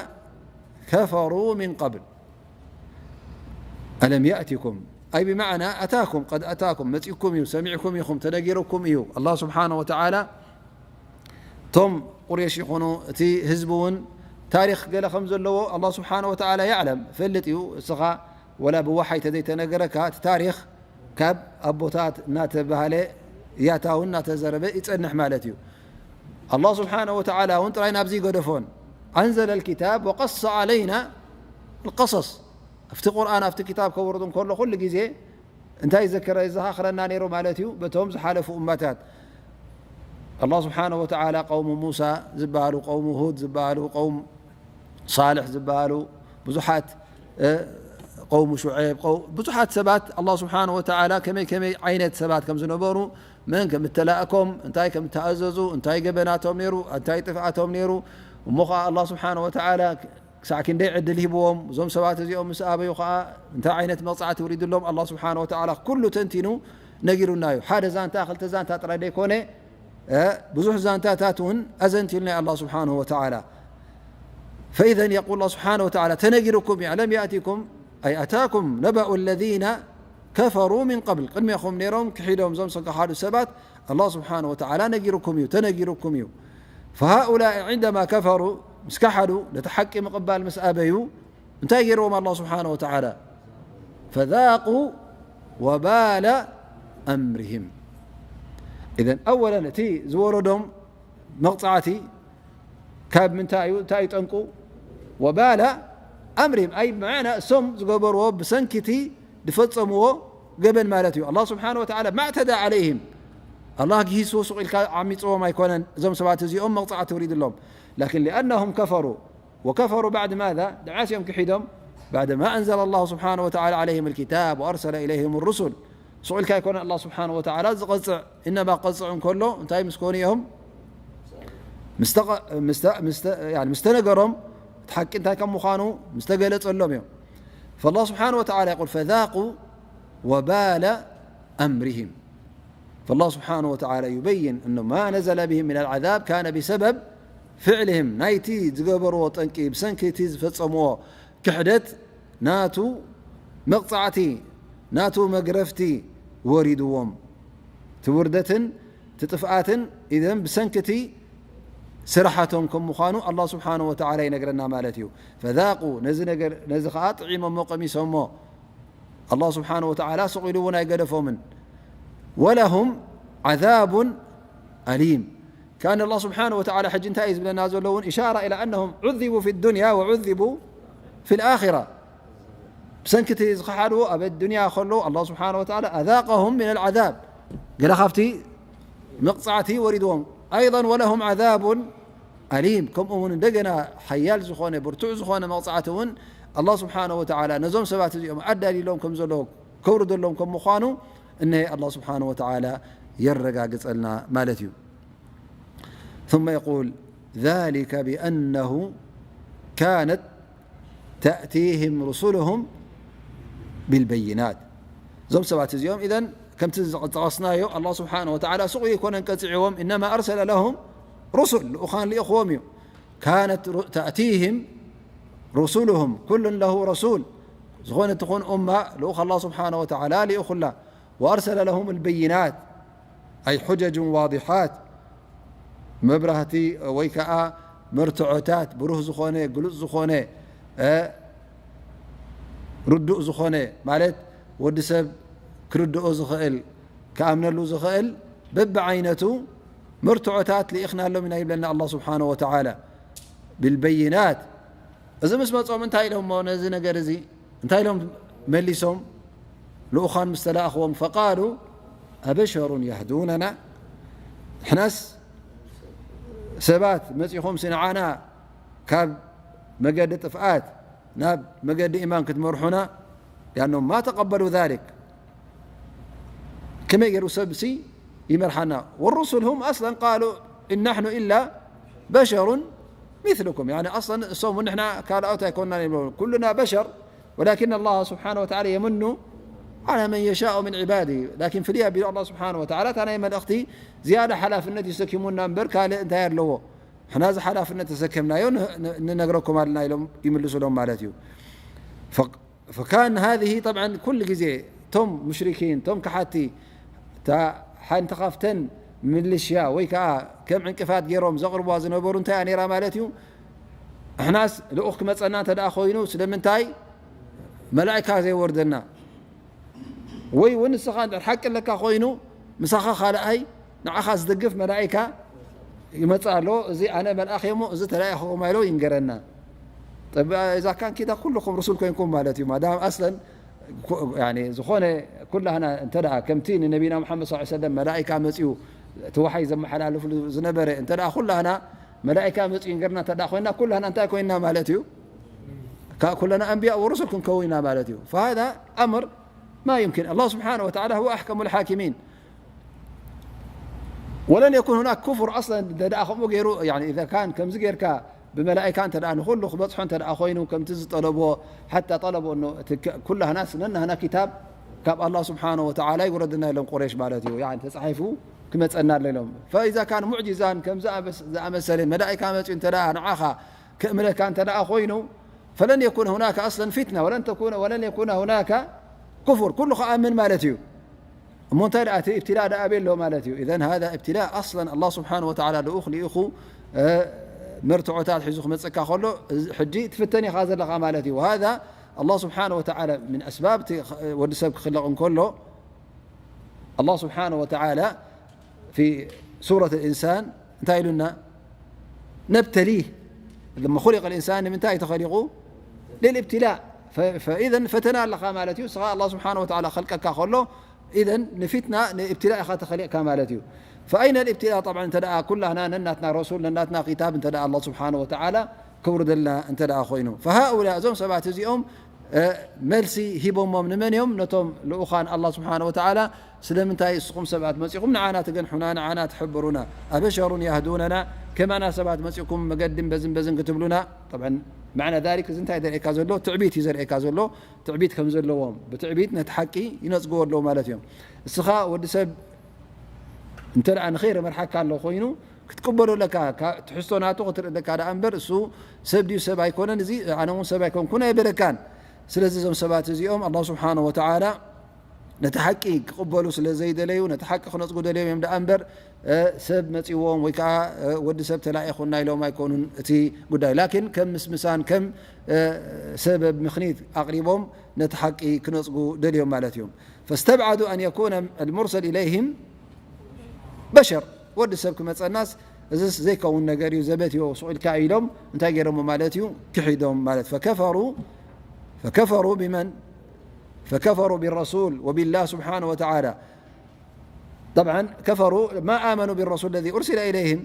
كفروا من قبل. ألم يأتكم، أي بمعنى أتاكم، قد أتاكم، መጺእኩም እዩ፣ ሰሚዕኩም ኢኹም፣ ተነጊርኩም እዩ። ኣላህ ስብሓነ ወተዓላ እቶም ቁሬሽ ይኹኑ እቲ ህዝቢ እውን ታሪኽ ገለ ከም ዘለዎ ኣላህ ስብሓነ ወተዓላ ያዕለም፣ ፈልጥ እዩ። እስኻ ወላ ብወሓይ ተዘይተነገረካ እቲ ታሪኽ ካብ ኣቦታት እናተባህለ ያታውን እናተዘረበ ይጸንሕ ማለት እዩ። ኣላህ ስብሓነ ወተዓላ እውን ጥራይ ናብዚ ይገደፎን። أنزل الكتاب وقص علينا القصص። ኣብቲ ቁርኣን ኣብቲ ክታብ ከውርድ እንከሎ ኩሉ ግዜ እንታይ ይዘክረ-፣ ይዘኻኽረና ነይሩ ማለት እዩ? በቶም ዝሓለፉ እመታት ኣላህ ስብሓነ ወተዓላ ቀውሙ ሙሳ ዝበሃሉ፣ ቀውሙ ሁድ ዝበሃሉ፣ ቀውም ሳልሕ ዝበሃሉ ብዙሓት፣ እ፣ ቀውሙ ሹዔብ፣ ቀው-፣ ብዙሓት ሰባት ኣላህ ስብሓነ ወተዓላ ከመይ ከመይ ዓይነት ሰባት ከም ዝነበሩ፣ መን ከም እተላእኮም፣ እንታይ ከም እተኣዘዙ፣ እንታይ ገበናቶም ነይሩ፣ እንታይ ጥፍኣቶም ነይሩ፣ እሞ ኸዓ ኣላህ ስብሓነ ወተዓላ ክሳዕ ክንደይ ዕድል ሂብዎም፣ እዞም ሰባት እዚኦም ምስ ኣበዩ ኸዓ እንታይ ዓይነት መቕጻዕቲ ውሪድሎም ኣላህ ስብሓነ ወተዓላ ኩሉ ተንቲኑ ነጊሩና እዩ። ሓደ ዛንታ፣ ክልተ ዛንታ ጥራይ ደይኮነ፣ እ፣ ብዙሕ ዛንታታት እውን ኣዘንቲሉና ኣላህ ስብሓነሁ ወተዓላ። فإذا يقول الله سبحانه وتعالى: ተነጊሩኩም እዩ፣ ألم يأتكم، أي أتاكم نبأ الذين كفروا من قبل، ቅድሜኹም ነይሮም ክሒዶም እዞም ዝኸሓዱ ሰባት ኣላህ ስብሓነሁ ወተዓላ ነጊሩኩም እዩ፣ ተነጊሩኩም እዩ። فهؤلاء عندما كفروا، ምስ ከሓዱ፣ ነቲ ሓቂ ምቕባል ምስ ኣበዩ፣ እንታይ ገይርዎም ኣላህ ስብሓነሁ ወተዓላ? فذاقوا وبال أمرهم። إذن أولا እቲ ዝወረዶም መቕጻዕቲ ካብ ምንታይ እዩ? እንታይ እዩ ጠንቁ? وبال أمرهم، أي بمعنى እሶም ዝገበርዎ ብሰንኪቲ ዝፈጸምዎ ገበን ማለት እዩ። الله سبحانه وتعالى ما اعتدى عليهم، الله ግሂሱ ሱቕ ኢልካ ዓሚጽዎም ኣይኮነን። እዞም ሰባት እዚኦም መቕጻዕቲ ወሪድሎም። لكن لأنهم كفروا، وكفروا بعد ماذا؟ ድዓስ እዮም ክሒዶም؟ بعد ما أنزل الله سبحانه وتعالى عليهم الكتاب وأرسل إليهم الرسل. ሱቕ ኢልካ ኣይኮነን الله سبحانه وتعالى ዝቐጽዕ። إنما ክቐጽዕ እንከሎ እንታይ ምስ ኮኑ እዮም? ምስ ተቐ-፣ ምስ ተ-፣ ምስ ተ-፣ يعني ምስ ተነገሮም እቲ ሓቂ እንታይ ከም ምዃኑ ምስ ተገለጸሎም እዮም። فالله سبحانه وتعالى يقول: فذاقوا وبال أمرهم. فالله سبحانه وتعالى يبين أن ما نزل بهم من العذاب كان بسبب فعلهم، ናይቲ ዝገበርዎ ጠንቂ፣ ብሰንኪ እቲ ዝፈጸምዎ ክሕደት ናቱ መቕጻዕቲ፣ ናቱ መግረፍቲ ወሪድዎም። እቲ ውርደትን እቲ ጥፍኣትን ኢዘን ብሰንኪ እቲ ስራሓቶም ከም ምዃኑ الله سبحانه وتعالى ይነግረና ማለት እዩ። فذاقوا، ነዚ ነገር፣ ነዚ ኸኣ ጥዒሞሞ ቀሚሶሞ። الله سبحانه وتعالى ስቕ ኢሉ እውን ኣይገደፎምን። ولهم عذاب أليم. كأن الله سبحانه وتعالى ሕጂ እንታይ እዩ ዝብለና ዘሎ እውን؟ إشارة إلى أنهم عذبوا في الدنيا وعذبوا في الآخرة. ብሰንኪ እቲ ዝኸሓድዎ ኣብ ኣዱንያ ከለዉ الله سبحانه وتعالى أذاقهم من العذاب، ገለ ካብቲ መቕጻዕቲ ወሪድዎም። أيضا ولهم عذاب أليم، ከምኡ እውን እንደገና ሓያል ዝኾነ ብርቱዕ ዝኾነ መቕጻዕቲ እውን الله سبحانه وتعالى ነዞም ሰባት እዚኦም ኣዳልዩሎም ከም ዘሎ፣ ከውርደሎም ከም ምዃኑ እነሀ الله سبحانه وتعالى የረጋግጸልና ማለት እዩ። ثم يقول: ذلك بأنه كانت تأتيهم رسلهم بالبينات. እዞም ሰባት እዚኦም إذن ከምቲ ዝጠቐስናዮ الله سبحانه وتعالى ሱቕ ኣይኮነን ቀጺዕዎም، إنما أرسل لهم رسل، ልኡኻን ልኢኽዎም እዩ። كانت ر-، تأتيهم رسلهم، كل له رسول، ዝኾነ ትኹን ኡማ ልኡኽ الله سبحانه وتعالى ልኢኹላ። وأرسل لهم البينات، أي حجج واضحات، መብራህቲ ወይ ከዓ መርትዖታት፣ ብሩህ ዝኾነ፣ ግሉጽ ዝኾነ፣ እ፣ ርዱእ ዝኾነ፣ ማለት ወዲ ሰብ ክርድኦ ዝኽእል፣ ክኣምነሉ ዝኽእል በብዓይነቱ መርትዖታት ልኢኽናሎም ኢና ይብለና الله سبحانه وتعالى بالبينات። እዚ ምስ መጾም እንታይ ኢሎሞ ነዚ ነገር እዚ? እንታይ ኢሎም መሊሶም? ልኡኻን ምስ ተላእኽዎም፣ فقالوا أبشر يهدوننا؟ ንሕናስ ሰባት መጺኹምሲ ንዓና ካብ መገዲ ጥፍኣት ናብ መገዲ ኢማን ክትመርሑና? لأنهم ما تقبلوا ذلك. ከመይ ገይሩ ሰብሲ ይመርሓና? والرسل هم أصلا قالوا إن نحن إلا بشر مثلكم. يعني أصلا እሶም እውን ንሕና ካልኦት ኣይኮንናን ይብሉ። كلنا بشر، ولكن الله سبحانه وتعالى يمن على من يشاء من عباده. لكن ፍልይ ኣቢሉ الله سبحانه وتعالى እታ ናይ መልእኽቲ ዝያዳ ሓላፍነት እዩ ሰኪሙና እምበር ካልእ እንታይ ኣለዎ? ንሕና እዚ ሓላፍነት ተሰከምናዮ ን-፣ ን-፣ ንነግረኩም ኣለና ኢሎም ይምልሱሎም ማለት እዩ። ፈ-፣ فكان هذه طبعا ኩሉ ግዜ እቶም ሙሽሪኪን፣ እቶም ከሓድቲ፣ እታ ሓንቲ ካብተን ምልሽያ ወይ ከዓ ከም ዕንቅፋት ገይሮም ዘቕርቧ ዝነበሩ እንታይ እያ ነይራ ማለት እዩ? እሕናስ ልኡኽ ክመፀና እንተ ደኣ ኮይኑ ስለምንታይ መላእካ ዘይወርደና? ወይ እውን ንስኻ እንድሕር ሓቂ ኣለካ ኮይኑ ምሳኻ ካልኣይ ንዓኻ ዝድግፍ መላእካ ይመጽእ ኣሎ። እዚ ኣነ መልኣኽ እየ እሞ እዚ ተላኢኹኹም ኢሎ ይንገረና። ጠብ-፣ እዛ ካን ኪዳ ኩልኹም ርሱል ኮይንኩም ማለት እዩ። ማዳም ኣስለን ኩ-፣ ያኒ ዝኾነ ኩላህና እንተ ደኣ ከምቲ ንነቢና ሙሓመድ ሰለላሁ ዐለይሂ ወሰለም መላኢካ መጺኡ እቲ ወሓይ ዘመሓላልፍሉ ዝነበረ እንተ ደኣ ኩላህና መላኢካ መጺኡ ይንገርና እንተ ደኣ ኮይንና ኩላህና እንታይ ኮይንና ማለት እዩ? ካ-፣ ኩለና ኣንብያ ወሩሱል ክንከውን ኢና ማለት እዩ። فهذا أمر ما يمكن. الله سبحانه وتعالى هو أحكم الحاكمين. ولن يكون هناك كفر أصلا. እንተ ደኣ ከምኡ ገይሩ፣ يعني إذا كان ከምዚ ጌርካ ብመላኢካ እንተ ደኣ ንኹሉ ክበጽሖ እንተ ደኣ ኮይኑ፣ ከምቲ ዝጠለብዎ፣ حتى ጠለብዎ እኖ፣ እቲ ከ-፣ ኩላህናስ ነናህና ኪታብ ካብ الله سبحانه وتعالى ይውረድና ኢሎም ቁረይሽ ማለት እዩ። يعني ተጻሒፉ ክመጸና ኣሎ ኢሎም። فإذا كان ሙዕጂዛን ከምዚ ኣበስ-፣ ዝኣመሰለ መላኢካ መጺኡ እንተ ደኣ ንዓኻ ክእምነካ እንተ ደኣ ኮይኑ፣ فلن يكون هناك أصلا فتنة ولن تكون، ولن يكون هناك كفر. ኩሉ ክኣምን ማለት እዩ። እሞ እንታይ ደኣ እቲ እብትላእ ደኣ ኣበይ ኣሎ ማለት እዩ? إذن هذا ابتلاء أصلا. الله سبحانه وتعالى ልኡኽ ልኢኹ፣ እ፣ መርትዖታት ሒዙ ክመጽእካ ከሎ፣ እዚ ሕጂ ትፍተን ኢኻ ዘለኻ ማለት እዩ። وهذا الله سبحانه وتعالى من أسباب እቲ ወዲ ሰብ ክኽለቕ እንከሎ፣ الله سبحانه وتعالى في سورة الإنسان እንታይ ኢሉና? نبتليه لما خلق الإنسان ንምንታይ ተኸሊቑ? للابتلاء. فإذا ፈተና ኣለኻ ማለት እዩ። ንስኻ ኣላህ ስብሓነ ወተዓላ ከልቀካ ከሎ፣ إذا ንፊትና ንእብትላእ ኢኻ ተኸሊቕካ ማለት እዩ። فأين الابتلاء؟ طبعا እንተ ደኣ ኩላህና ነናትና ረሱል፣ ነናትና ኪታብ እንተ ደኣ ኣላህ ስብሓነ ወተዓላ ከውርደልና እንተ ደኣ ኮይኑ፣ فهؤلاء እዞም ሰባት እዚኦም፣ እ፣ መልሲ ሂቦሞም ንመን እዮም? ነቶም ልኡኻን ኣላህ ስብሓነ ወተዓላ። ስለምንታይ እስኹም ሰባት መጺኹም ንዓና ትገንሑና፣ ንዓና ትሕብሩና? أبشر يهدوننا؟ ከማና ሰባት መጺኹም መገድን በዝን በዝን ክትብሉና? طبعا معنى ذلك እዚ እንታይ ዘርእየካ ዘሎ? ትዕቢት እዩ ዘርእየካ ዘሎ። ትዕቢት ከም ዘለዎም፣ ብትዕቢት ነቲ ሓቂ ይነጽግዎ ኣለዉ ማለት እዮም። እስኻ ወዲ ሰብ እንተ ደኣ ንኸይር መርሓካ ኣሎ ኮይኑ ክትቅበሎ ኣለካ። ካ-፣ ትሕዝቶ ናቱ ክትርኢ ኣለካ ደኣ እምበር፣ እሱ ሰብ ድዩ ሰብ ኣይኮነን፣ እዚ ኣነ እውን ሰብ ኣይኮንኩን ኣይበለካን። ስለዚ እዞም ሰባት እዚኦም ኣላህ ስብሓነ ወተዓላ ነቲ ሓቂ ክቕበሉ ስለ ዘይደለዩ፣ ነቲ ሓቂ ክነጽጉ ደልዮም እዮም ደኣ እምበር፣ እ፣ ሰብ መጺዎም ወይ ከኣ፣ እ፣ ወዲ ሰብ ተላኢኹና ኢሎም ኣይኮኑን እቲ ጉዳይ። ላኪን ከም ምስምሳን፣ ከም፣ እ፣ ሰበብ ምኽኒት ኣቕሪቦም ነቲ ሓቂ ክነጽጉ ደልዮም ማለት እዮም። فاستبعدوا أن يكون المرسل إليهم بشر، ወዲ ሰብ ክመጸናስ እዚስ ዘይከውን ነገር እዩ፣ ዘበት እዩ፣ ሱቕ ኢልካ ኢሎም እንታይ ገይሮሞ ማለት እዩ? ክሒዶም ማለት። فكفروا، فكفروا بمن؟ فكفروا بالرسول وبالله سبحانه وتعالى. طبعا كفروا، ما آمنوا بالرسول الذي أرسل إليهم.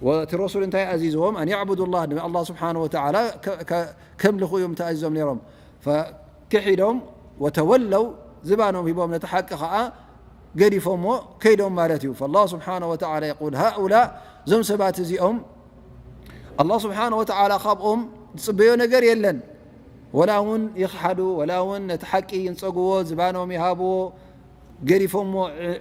ወቲ ረሱል እንታይ ኣዚዝዎም? أن يعبدوا الله፣ ንኣላህ ስብሓነ ወተዓላ ከ-፣ ከ-፣ ከምልኹ እዮም ተኣዚዞም ነይሮም። ፈክሒዶም፣ وتولوا፣ ዝባኖም ሂቦም ነቲ ሓቂ ኸዓ ገዲፎሞ ከይዶም ማለት እዩ። فالله سبحانه وتعالى يقول: هؤلاء، እዞም ሰባት እዚኦም ኣላህ ስብሓነ ወተዓላ ካብኦም ዝጽበዮ ነገር የለን። ወላ እውን ይኽሓዱ፣ ወላ እውን ነቲ ሓቂ ይንጸግዎ፣ ዝባኖም ይሃብዎ፣ ገዲፎሞ ዕ-፣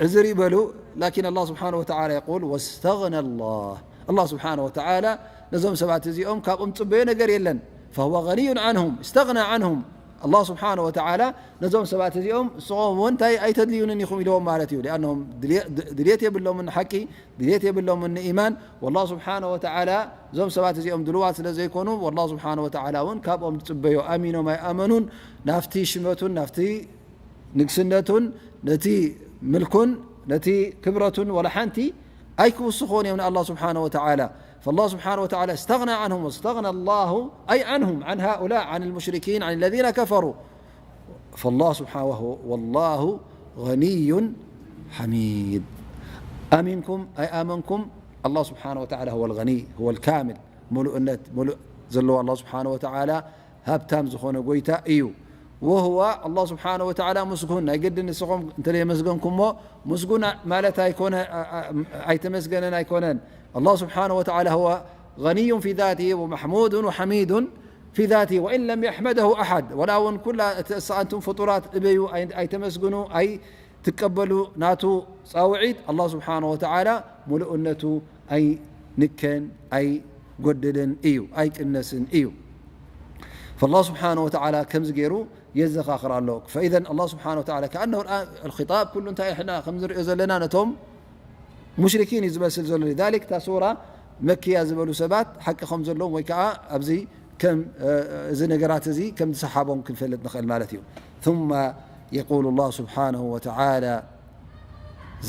ዕዝር ይበሉ። ላኪን ኣላህ ስብሓነ ወተዓላ የቁል: واستغنى الله። ኣላህ ስብሓነ ወተዓላ ነዞም ሰባት እዚኦም ካብኦም ዝጽበዮ ነገር የለን። فهو غني عنهم، استغنى عنهم። ኣላህ ስብሓነ ወተዓላ ነዞም ሰባት እዚኦም ንስኹም እውን እንታይ ኣይተድልዩንን ኢኹም ኢልዎም ማለት እዩ። لأنهم ድልየ-፣ ድ-፣ ድልየት የብሎምን ንሓቂ፣ ድልየት የብሎምን ንኢማን። ወላህ ስብሓነ ወተዓላ እዞም ሰባት እዚኦም ድልዋት ስለ ዘይኮኑ፣ ወላህ ስብሓነ ወተዓላ እውን ካብኦም ዝጽበዮ ኣሚኖም ኣይኣመኑን፣ ናብቲ ሽመቱን ናብቲ ንግስነቱን ነቲ ምልኩን ነቲ ክብረቱን ወላ ሓንቲ ኣይክውስኾን እዮም ንኣላህ ስብሓነ ወተዓላ። فالله سبحانه وتعالى استغنى عنهم واستغنى الله، أي عنهم، عن هؤلاء، عن المشركين، عن الذين كفروا. فالله سبحانه وهو، والله غني حميد. ኣሚንኩም ኣይኣመንኩም፣ ኣላህ ስብሓነ ወተዓላ هو الغني، هو الكامل، ምሉእነት፣ ምሉእ ዘለዎ ኣላህ ስብሓነ ወተዓላ ሃብታም ዝኾነ ጎይታ እዩ። وهو ኣላህ ስብሓነ ወተዓላ ምስጉን፣ ናይ ግድን ንስኹም እንተዘየመስገንኩሞ ምስጉን ማለት ኣይኮነ-፣ ኣ-፣ ኣ-፣ ኣይተመስገነን ኣይኮነን። ኣላህ ስብሓነ ወተዓላ هو غني في ذاته ومحمود وحميد في ذاته وإن لم يحمده أحد። ወላ እውን ኩላ እቲ እሳ ኣንቱም ፍጡራት እበዩ ኣይ-፣ ኣይተመስግኑ ኣይ-፣ ትቀበሉ ናቱ ጻውዒት ኣላህ ስብሓነ ወተዓላ ምሉእነቱ ኣይንከን፣ ኣይጎድልን እዩ፣ ኣይቅነስን እዩ። فالله سبحانه وتعالى ከምዚ ገይሩ የዘኻኽር ኣሎ። فإذا الله سبحانه وتعالى كأنه الآن الخطاب ኩሉ እንታይ ሕና ከም ንሪኦ ዘለና ነቶም ሙሽሪኪን እዩ ዝመስል ዘሎ። لذلك እታ ሱራ መክያ ዝበሉ ሰባት ሓቂ ከም ዘለዎም ወይ ከዓ ኣብዚ ከም፣ እ፣ እዚ ነገራት እዚ ከም ዝሰሓቦም ክንፈልጥ ንኽእል ማለት እዩ። ثم يقول الله سبحانه وتعالى: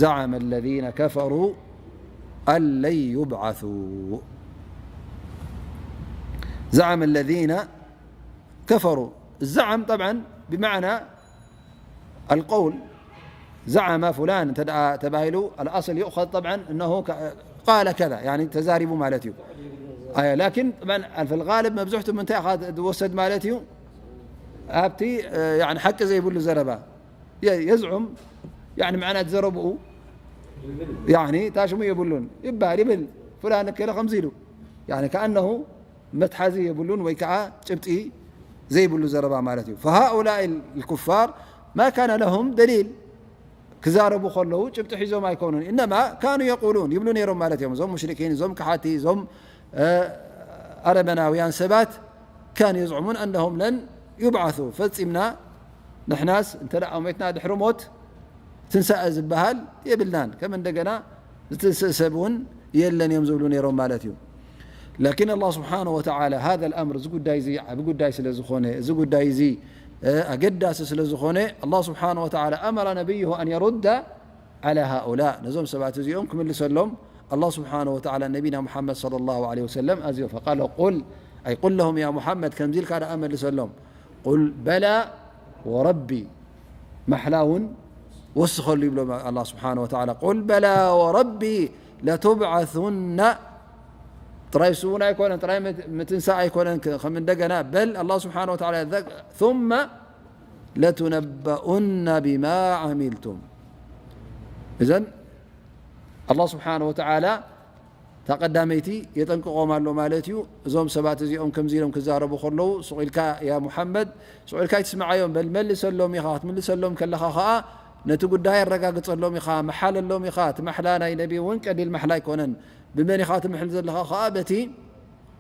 زعم الذين كفروا أن لن يبعثوا. زعم الذين كفروا. الزعم طبعا بمعنى القول، زعم فلان እንተ ደኣ ተባሂሉ الأصل يؤخذ طبعا أنه ك-، قال كذا، يعني ተዛሪቡ ማለት እዩ። ኣየ፣ ላኪን طبعا في الغالب መብዝሕቱ ምንታይ ኢኻ ዝወሰድ ማለት እዩ? ኣብቲ፣ እ፣ يعني ሓቂ ዘይብሉ ዘረባ የ-፣ የዝዑም፣ يعني معنى ዘረብኡ يعني ታሽሙ የብሉን ይባሃል፣ ይብል ፍላን እከለ ከምዚ ኢሉ يعني كأنه መትሓዚ የብሉን ወይ ከዓ ጭብጢ ዘይብሉ ዘረባ ማለት እዩ። فهؤلاء الكفار ما كان لهم دليل، ክዛረቡ ከለዉ ጭብጢ ሒዞም ኣይኮኑን። إنما كانوا يقولون ይብሉ ነይሮም ማለት እዮም። እዞም ሙሽሪኪን፣ እዞም ከሓቲ፣ እዞም፣ እ፣ ኣረመናውያን ሰባት كانوا يزعمون أنهم لن يبعثوا። ፈጺምና ንሕናስ እንተ ደኣ ሞትና ድሕሪ ሞት ትንሳኤ ዝበሃል የብልናን፣ ከም እንደገና ዝትንስእ ሰብ እውን የለን እዮም ዝብሉ ነይሮም ማለት እዩ። لكن الله سبحانه وتعالى هذا الأمر፣ እዚ ጉዳይ እዚ ዓቢ ጉዳይ ስለ ዝኾነ፣ እዚ ጉዳይ እዚ፣ እ፣ ኣገዳሲ ስለ ዝኾነ፣ الله سبحانه وتعالى أمر نبيه أن يرد على هؤلاء، ነዞም ሰባት እዚኦም ክምልሰሎም الله سبحانه وتعالى نبينا محمد صلى الله عليه وسلم أزيو فقال قل، أي قل لهم يا محمد، كم زيل كان أمل لسلم، قل بلى وربي، محلاون وسخل يبلو الله سبحانه وتعالى، قل بلى وربي لتبعثن. ጥራይ እሱ እውን ኣይኮነን፣ ጥራይ ምት-፣ ምትንሳእ ኣይኮነን፣ ከ-፣ ከም እንደገና በል ኣላህ ስብሓነ ወተዓላ ዘ-፣ ثم لتنبؤن بما عملتم። እዘን ኣላህ ስብሓነ ወተዓላ እታ ቀዳመይቲ የጠንቅቖም ኣሎ ማለት እዩ። እዞም ሰባት እዚኦም ከምዚ ኢሎም ክዛረቡ ከለዉ፣ ሱቕ ኢልካ ያ ሙሓመድ፣ ሱቕ ኢልካ ኣይትስምዓዮም፣ በል መልሰሎም ኢኻ። ክትምልሰሎም ከለኻ ኸኣ ነቲ ጉዳይ ኣረጋግጸሎም ኢኻ፣ መሓለሎም ኢኻ። እቲ ማሕላ ናይ ነቢ እውን ቀሊል ማሕላ ኣይኮነን። ብመን ኢኻ ትምሕል ዘለኻ ኸኣ? በቲ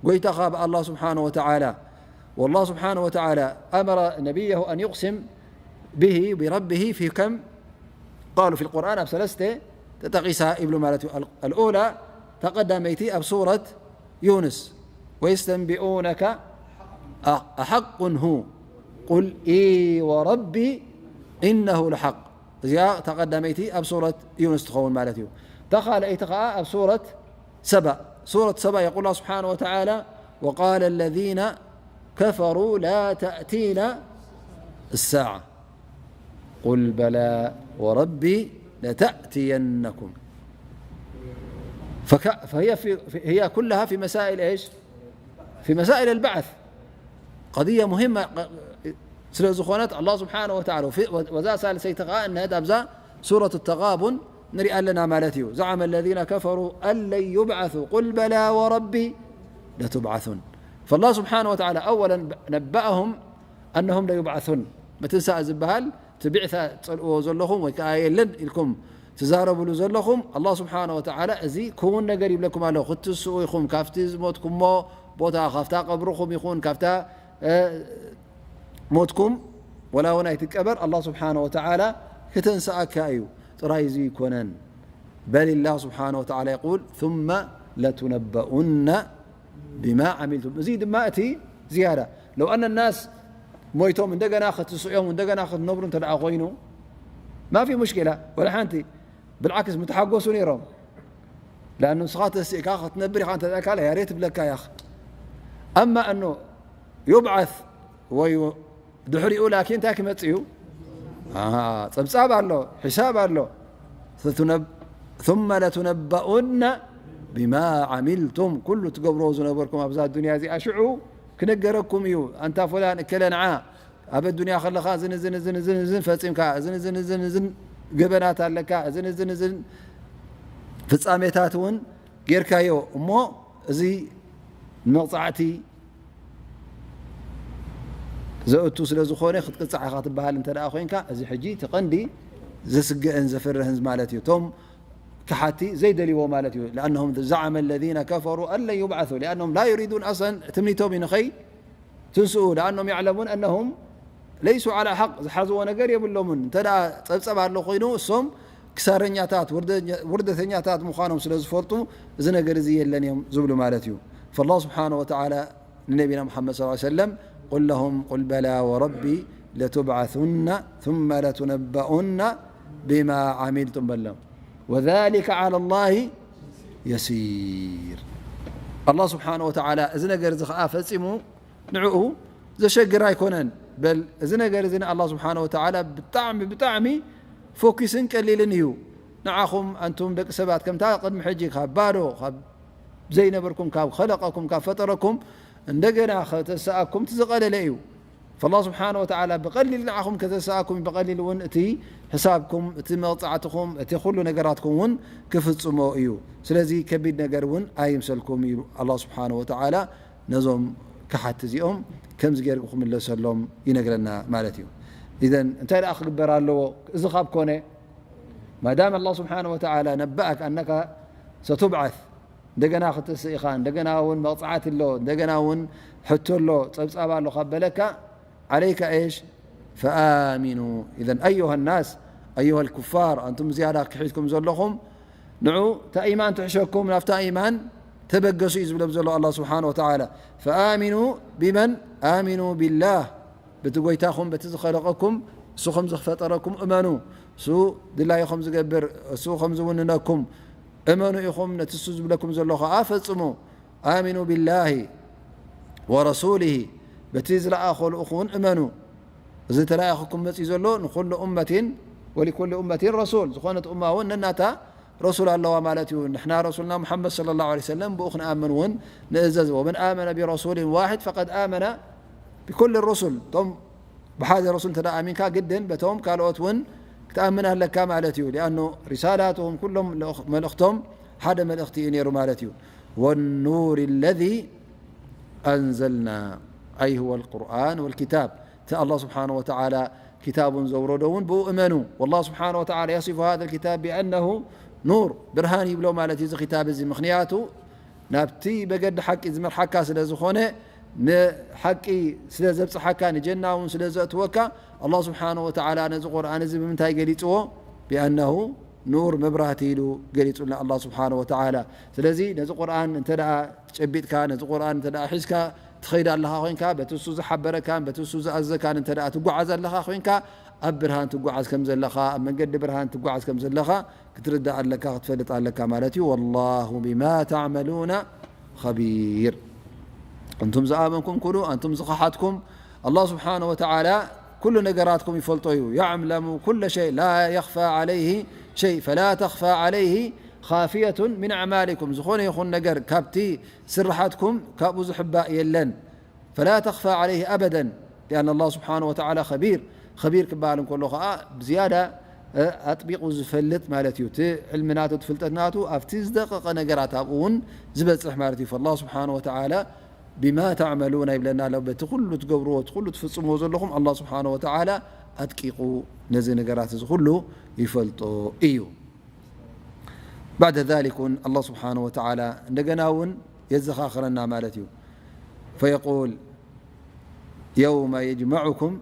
ጎይታኻ ብኣላህ ስብሓነ ወተዓላ። والله سبحانه وتعالى أمر نبيه أن يقسم به بربه في كم؟ قالوا في القرآن ኣብ ሰለስተ ተጠቒሳ ይብሉ ማለት እዩ። الأولى ተቐዳመይቲ ኣብ ሱረት ዩንስ ويستنبئونك أحق هو قل إي وربي إنه لحق። እዚኣ እታ ቀዳመይቲ ኣብ ሱረት ዩንስ ትኸውን ማለት እዩ። እታ ካልኣይቲ ኸዓ ኣብ ሱረት ሰባ፣ ሱረት ሰባ የቁል ኣላህ ስብሓነ ወተዓላ وقال الذين كفروا لا تأتينا الساعة قل بلى وربي لتأتينكم فك-، فهي في، في، هي كلها في مسائل إيش؟ في مسائل البعث. قضية مهمة ስለ ዝኾነት ኣላህ ስብሓነ ወተዓላ ወዛ ሳልሰይቲ ኸዓ እንሀት ኣብዛ ሱረት ተጋቡን ንሪኣ ኣለና ማለት እዩ። زعم الذين كفروا أن لن يبعثوا قل بلى وربي لتبعثن. فالله سبحانه وتعالى أولا نبأهم أنهم ليبعثن። ምትንሳእ ዝበሃል እቲ ቢዕሳ ትጸልእዎ ዘለኹም ወይ ከዓ የለን ኢልኩም ትዛረብሉ ዘለኹም፣ ኣላህ ስብሓነ ወተዓላ እዚ ክውን ነገር ይብለኩም ኣሎ። ክትስኡ ኢኹም ካብቲ ዝሞትኩሞ ቦታ፣ ካብታ ቀብርኹም ይኹን ካብታ፣ እ፣ ሞትኩም፣ ወላ እውን ኣይትቀበር፣ ኣላህ ስብሓነ ወተዓላ ክተንስኣካ እዩ። ጥራይ እዚ ኣይኮነን። በል ላህ ስብሓነ ወተዓላ የቁል ثم لتنبؤن بما عملتم። እዚ ድማ እቲ ዝያዳ። ለው ኣነ ናስ ሞይቶም እንደገና ክትስኦም፣ እንደገና ክትነብሩ እንተ ደኣ ኮይኑ፣ ማፊ ሙሽኪላ፣ ወላ ሓንቲ። ብልዓክስ ምተሓጎሱ ነይሮም። ለኣኑ ንስኻ ተስእካ ክትነብር ኢኻ እንተ ደኣ ካለ ያሬት ትብለካ ያኽ። ኣማ ኣኖ ዩብዓት ወይ ድሕሪኡ ላኪን እንታይ ክመጽእ እዩ? ኣሃ፣ ጸብጻብ ኣሎ፣ ሒሳብ ኣሎ። ثم لتنبؤن بما عملتم። ኩሉ ትገብርዎ ዝነበርኩም ኣብዛ ዱንያ እዚኣ ሽዑ ክነገረኩም እዩ። ኣንታ ፉላን እከለ ንዓ ኣብ ኣዱንያ ከለኻ እዝን እዝን እዝን እዝን እዝን ፈጺምካ፣ እዝን እዝን እዝን እዝን ገበናት ኣለካ፣ እዝን እዝን እዝን ፍጻሜታት እውን ጌርካዮ። እሞ እዚ ንመቕጻዕቲ ዘእቱ ስለ ዝኾነ ክትቅጻዕ ኢኻ ትበሃል እንተ ደኣ ኮይንካ፣ እዚ ሕጂ እቲ ቀንዲ ዘስግእን ዘፍርህን ማለት እዩ። እቶም ክሓቲ ዘይደልይዎ ማለት እዩ። لأنهم زعم الذين كفروا أن لن يبعثوا لأنهم لا يريدون أصلا ትምኒቶም እዩ ንኸይ ትንስኡ لأنهم يعلمون أنهم ليسوا على حق ዝሓዝዎ ነገር የብሎምን። እንተ ደኣ ጸብጸብ ኣሎ ኮይኑ እሶም ክሳረኛታት፣ ውርደ-፣ ውርደተኛታት ምዃኖም ስለ ዝፈልጡ እዚ ነገር እዚ የለን እዮም ዝብሉ ማለት እዩ። فالله سبحانه وتعالى ንነቢና ሙሓመድ صلى الله عليه وسلم قل لهم قل بلى وربي لتبعثن ثم لتنبؤن بما عملتم በሎም وذلك على الله يسير። ኣላህ ስብሓነ ወተዓላ እዚ ነገር እዚ ኸዓ ፈጺሙ ንዕኡ ዘሸግር ኣይኮነን። በል እዚ ነገር እዚ ንኣላህ ስብሓነ ወተዓላ ብጣዕሚ፣ ብጣዕሚ ፎኪስን ቀሊልን እዩ። ንዓኹም ኣንቱም ደቂ ሰባት ከምታ ቅድሚ ሕጂ ካብ ባዶ፣ ካብ ዘይነበርኩም፣ ካብ ኸለቐኩም፣ ካብ ፈጠረኩም፣ እንደገና ከተሰኣኩም እቲ ዝቐለለ እዩ። ፈላህ ስብሓነ ወተዓላ ብቐሊል ንዓኹም ከተሰኣኩም፣ ብቐሊል እውን እቲ ሕሳብኩም፣ እቲ መቕጻዕትኹም፣ እቲ ኩሉ ነገራትኩም እውን ክፍጽሞ እዩ። ስለዚ ከቢድ ነገር እውን ኣይምሰልኩም ኢሉ ኣላህ ስብሓነ ወተዓላ ነዞም ከሓቲ እዚኦም ከምዚ ገይሩ ክምለሰሎም ይነግረና ማለት እዩ። ኢዘን እንታይ ደኣ ክግበር ኣለዎ? እዚ ካብ ኮነ ማዳም ኣላህ ስብሓነ ወተዓላ ነበኣክ ኣነካ ሰቱብዓት እንደገና ክትስእ ኢኻ፣ እንደገና እውን መቕጻዕቲ ኣሎ፣ እንደገና እውን ሕቶ ኣሎ፣ ጸብጻብ ኣሎ ካብ በለካ፣ ዓለይካ ኤሽ ፈኣሚኑ። ኢዘን ኣዩሃ ናስ፣ ኣዩሃ ልኩፋር፣ ኣንቱም ዝያዳ ክሒድኩም ዘለኹም፣ ንዑ እታ ኢማን ትሕሸኩም፣ ናብታ ኢማን ተበገሱ እዩ ዝብሎም ዘሎ ኣላህ ስብሓነ ወተዓላ። ፈኣሚኑ ቢመን ኣሚኑ ቢላህ፣ በቲ ጎይታኹም፣ በቲ ዝኸለቐኩም፣ እሱ ከም ዝፈጠረኩም እመኑ። እሱ ድላዩ ከም ዝገብር፣ እሱ ከም ዝውንነኩም፣ እመኑ ኢኹም፣ ነቲ እሱ ዝብለኩም ዘሎ ኸኣ ፈጽሙ። ኣሚኑ ቢላሂ ወረሱሊሂ፣ በቲ ዝለኣኾ ልኡኹ እውን እመኑ። እዚ ተላኢኹኩም መጺኡ ዘሎ ንኹሉ ኡመቲን ወሊኩሊ ኡመቲን ረሱል፣ ዝኾነት ኡማ እውን ነናታ ረሱል ኣለዋ ማለት እዩ። ንሕና ረሱልና ሙሓመድ ሰለላሁ ዐለይሂ ወሰለም ብኡ ክንኣምን እውን ንእዘዝ። ወመን ኣመነ ቢረሱሊን ዋሒድ ፈቀድ ኣመነ ቢኩል ሩሱል። እቶም ብሓደ ረሱል እንተ ደኣ ኣሚንካ፣ ግድን በቶም ካልኦት እውን ክትኣምን ኣለካ ማለት እዩ። ሊኣኑ ሪሳላትሁም፣ ኩሎም መልእኽቶም ሓደ መልእኽቲ እዩ ነይሩ ማለት እዩ። ወኑር ለዚ ኣንዘልና፣ ኣይ ሁወ ልቁርኣን ወልኪታብ፣ እቲ ኣላህ ስብሓነ ወተዓላ ኪታቡን ዘውረዶ እውን ብኡ እመኑ። ወላህ ስብሓነ ወተዓላ የሲፉ ሃዛ ልኪታብ ቢኣነሁ ኑር፣ ብርሃን ይብሎ ማለት እዩ እዚ ኪታብ እዚ። ምኽንያቱ ናብቲ መገዲ ሓቂ ዝመርሓካ ስለ ዝኾነ፣ ንሓቂ ስለ ዘብጽሓካ፣ ንጀና እውን ስለ ዘእትወካ፣ ኣላህ ስብሓነ ወተዓላ ነዚ ቁርኣን እዚ ብምንታይ ገሊጽዎ? ቢኣነሁ ኑር፣ መብራህቲ ኢሉ ገሊጹልና ኣላህ ስብሓነ ወተዓላ። ስለዚ ነዚ ቁርኣን እንተ ደኣ ጨቢጥካ፣ ነዚ ቁርኣን እንተ ደኣ ሒዝካ ትኸይድ ኣለኻ ኮይንካ፣ በቲ እሱ ዝሓበረካን በቲ እሱ ዝኣዘዘካን እንተ ደኣ ትጓዓዝ ኣለኻ ኮይንካ፣ ኣብ ብርሃን ትጓዓዝ ከም ዘለኻ፣ ኣብ መንገዲ ብርሃን ትጓዓዝ ከም ዘለኻ ክትርዳእ ኣለካ፣ ክትፈልጥ ኣለካ ማለት እዩ። ወላሁ ቢማ ተዕመሉና ኸቢር። ኣንቱም ዝኣመንኩም ኩኑ፣ ኣንቱም ዝኸሓድኩም፣ ኣላህ ስብሓነ ወተዓላ ኩሉ ነገራትኩም ይፈልጦ እዩ። የዕለሙ ኩለ ሸይ፣ ላ የኽፋ ዓለይሂ ሸይ፣ ፈላ ተኽፋ ዓለይሂ ኻፍየቱን ሚን ኣዕማሊኩም። ዝኾነ ይኹን ነገር ካብቲ ስርሓትኩም ካብኡ ዝሕባእ የለን። ፈላ ተኽፋ ዓለይሂ ኣበደን፣ ሊኣን ኣላህ ስብሓነ ወተዓላ ኸቢር። ኸቢር ክበሃል እንከሎ ኸዓ ብዝያዳ፣ እ፣ ኣጥቢቑ ዝፈልጥ ማለት እዩ። እቲ ዕልሚ ናቱ፣ እቲ ፍልጠት ናቱ ኣብቲ ዝደቐቐ ነገራት ኣብኡ እውን ዝበጽሕ ማለት እዩ። ፈላህ ስብሓነ ወተዓላ ቢማ ተዕመሉና ይብለና ኣሎ። በቲ ኩሉ ትገብርዎ፣ እቲ ኩሉ ትፍጽምዎ ዘለኹም ኣላህ ስብሓነ ወተዓላ ኣጥቂቑ ነዚ ነገራት እዚ ኩሉ ይፈልጦ እዩ። ባዕደ ዛሊክ እውን ኣላህ ስብሓነ ወተዓላ እንደገና እውን የዘኻኽረና ማለት እዩ። ፈየቁል የውመ የጅመዑኩም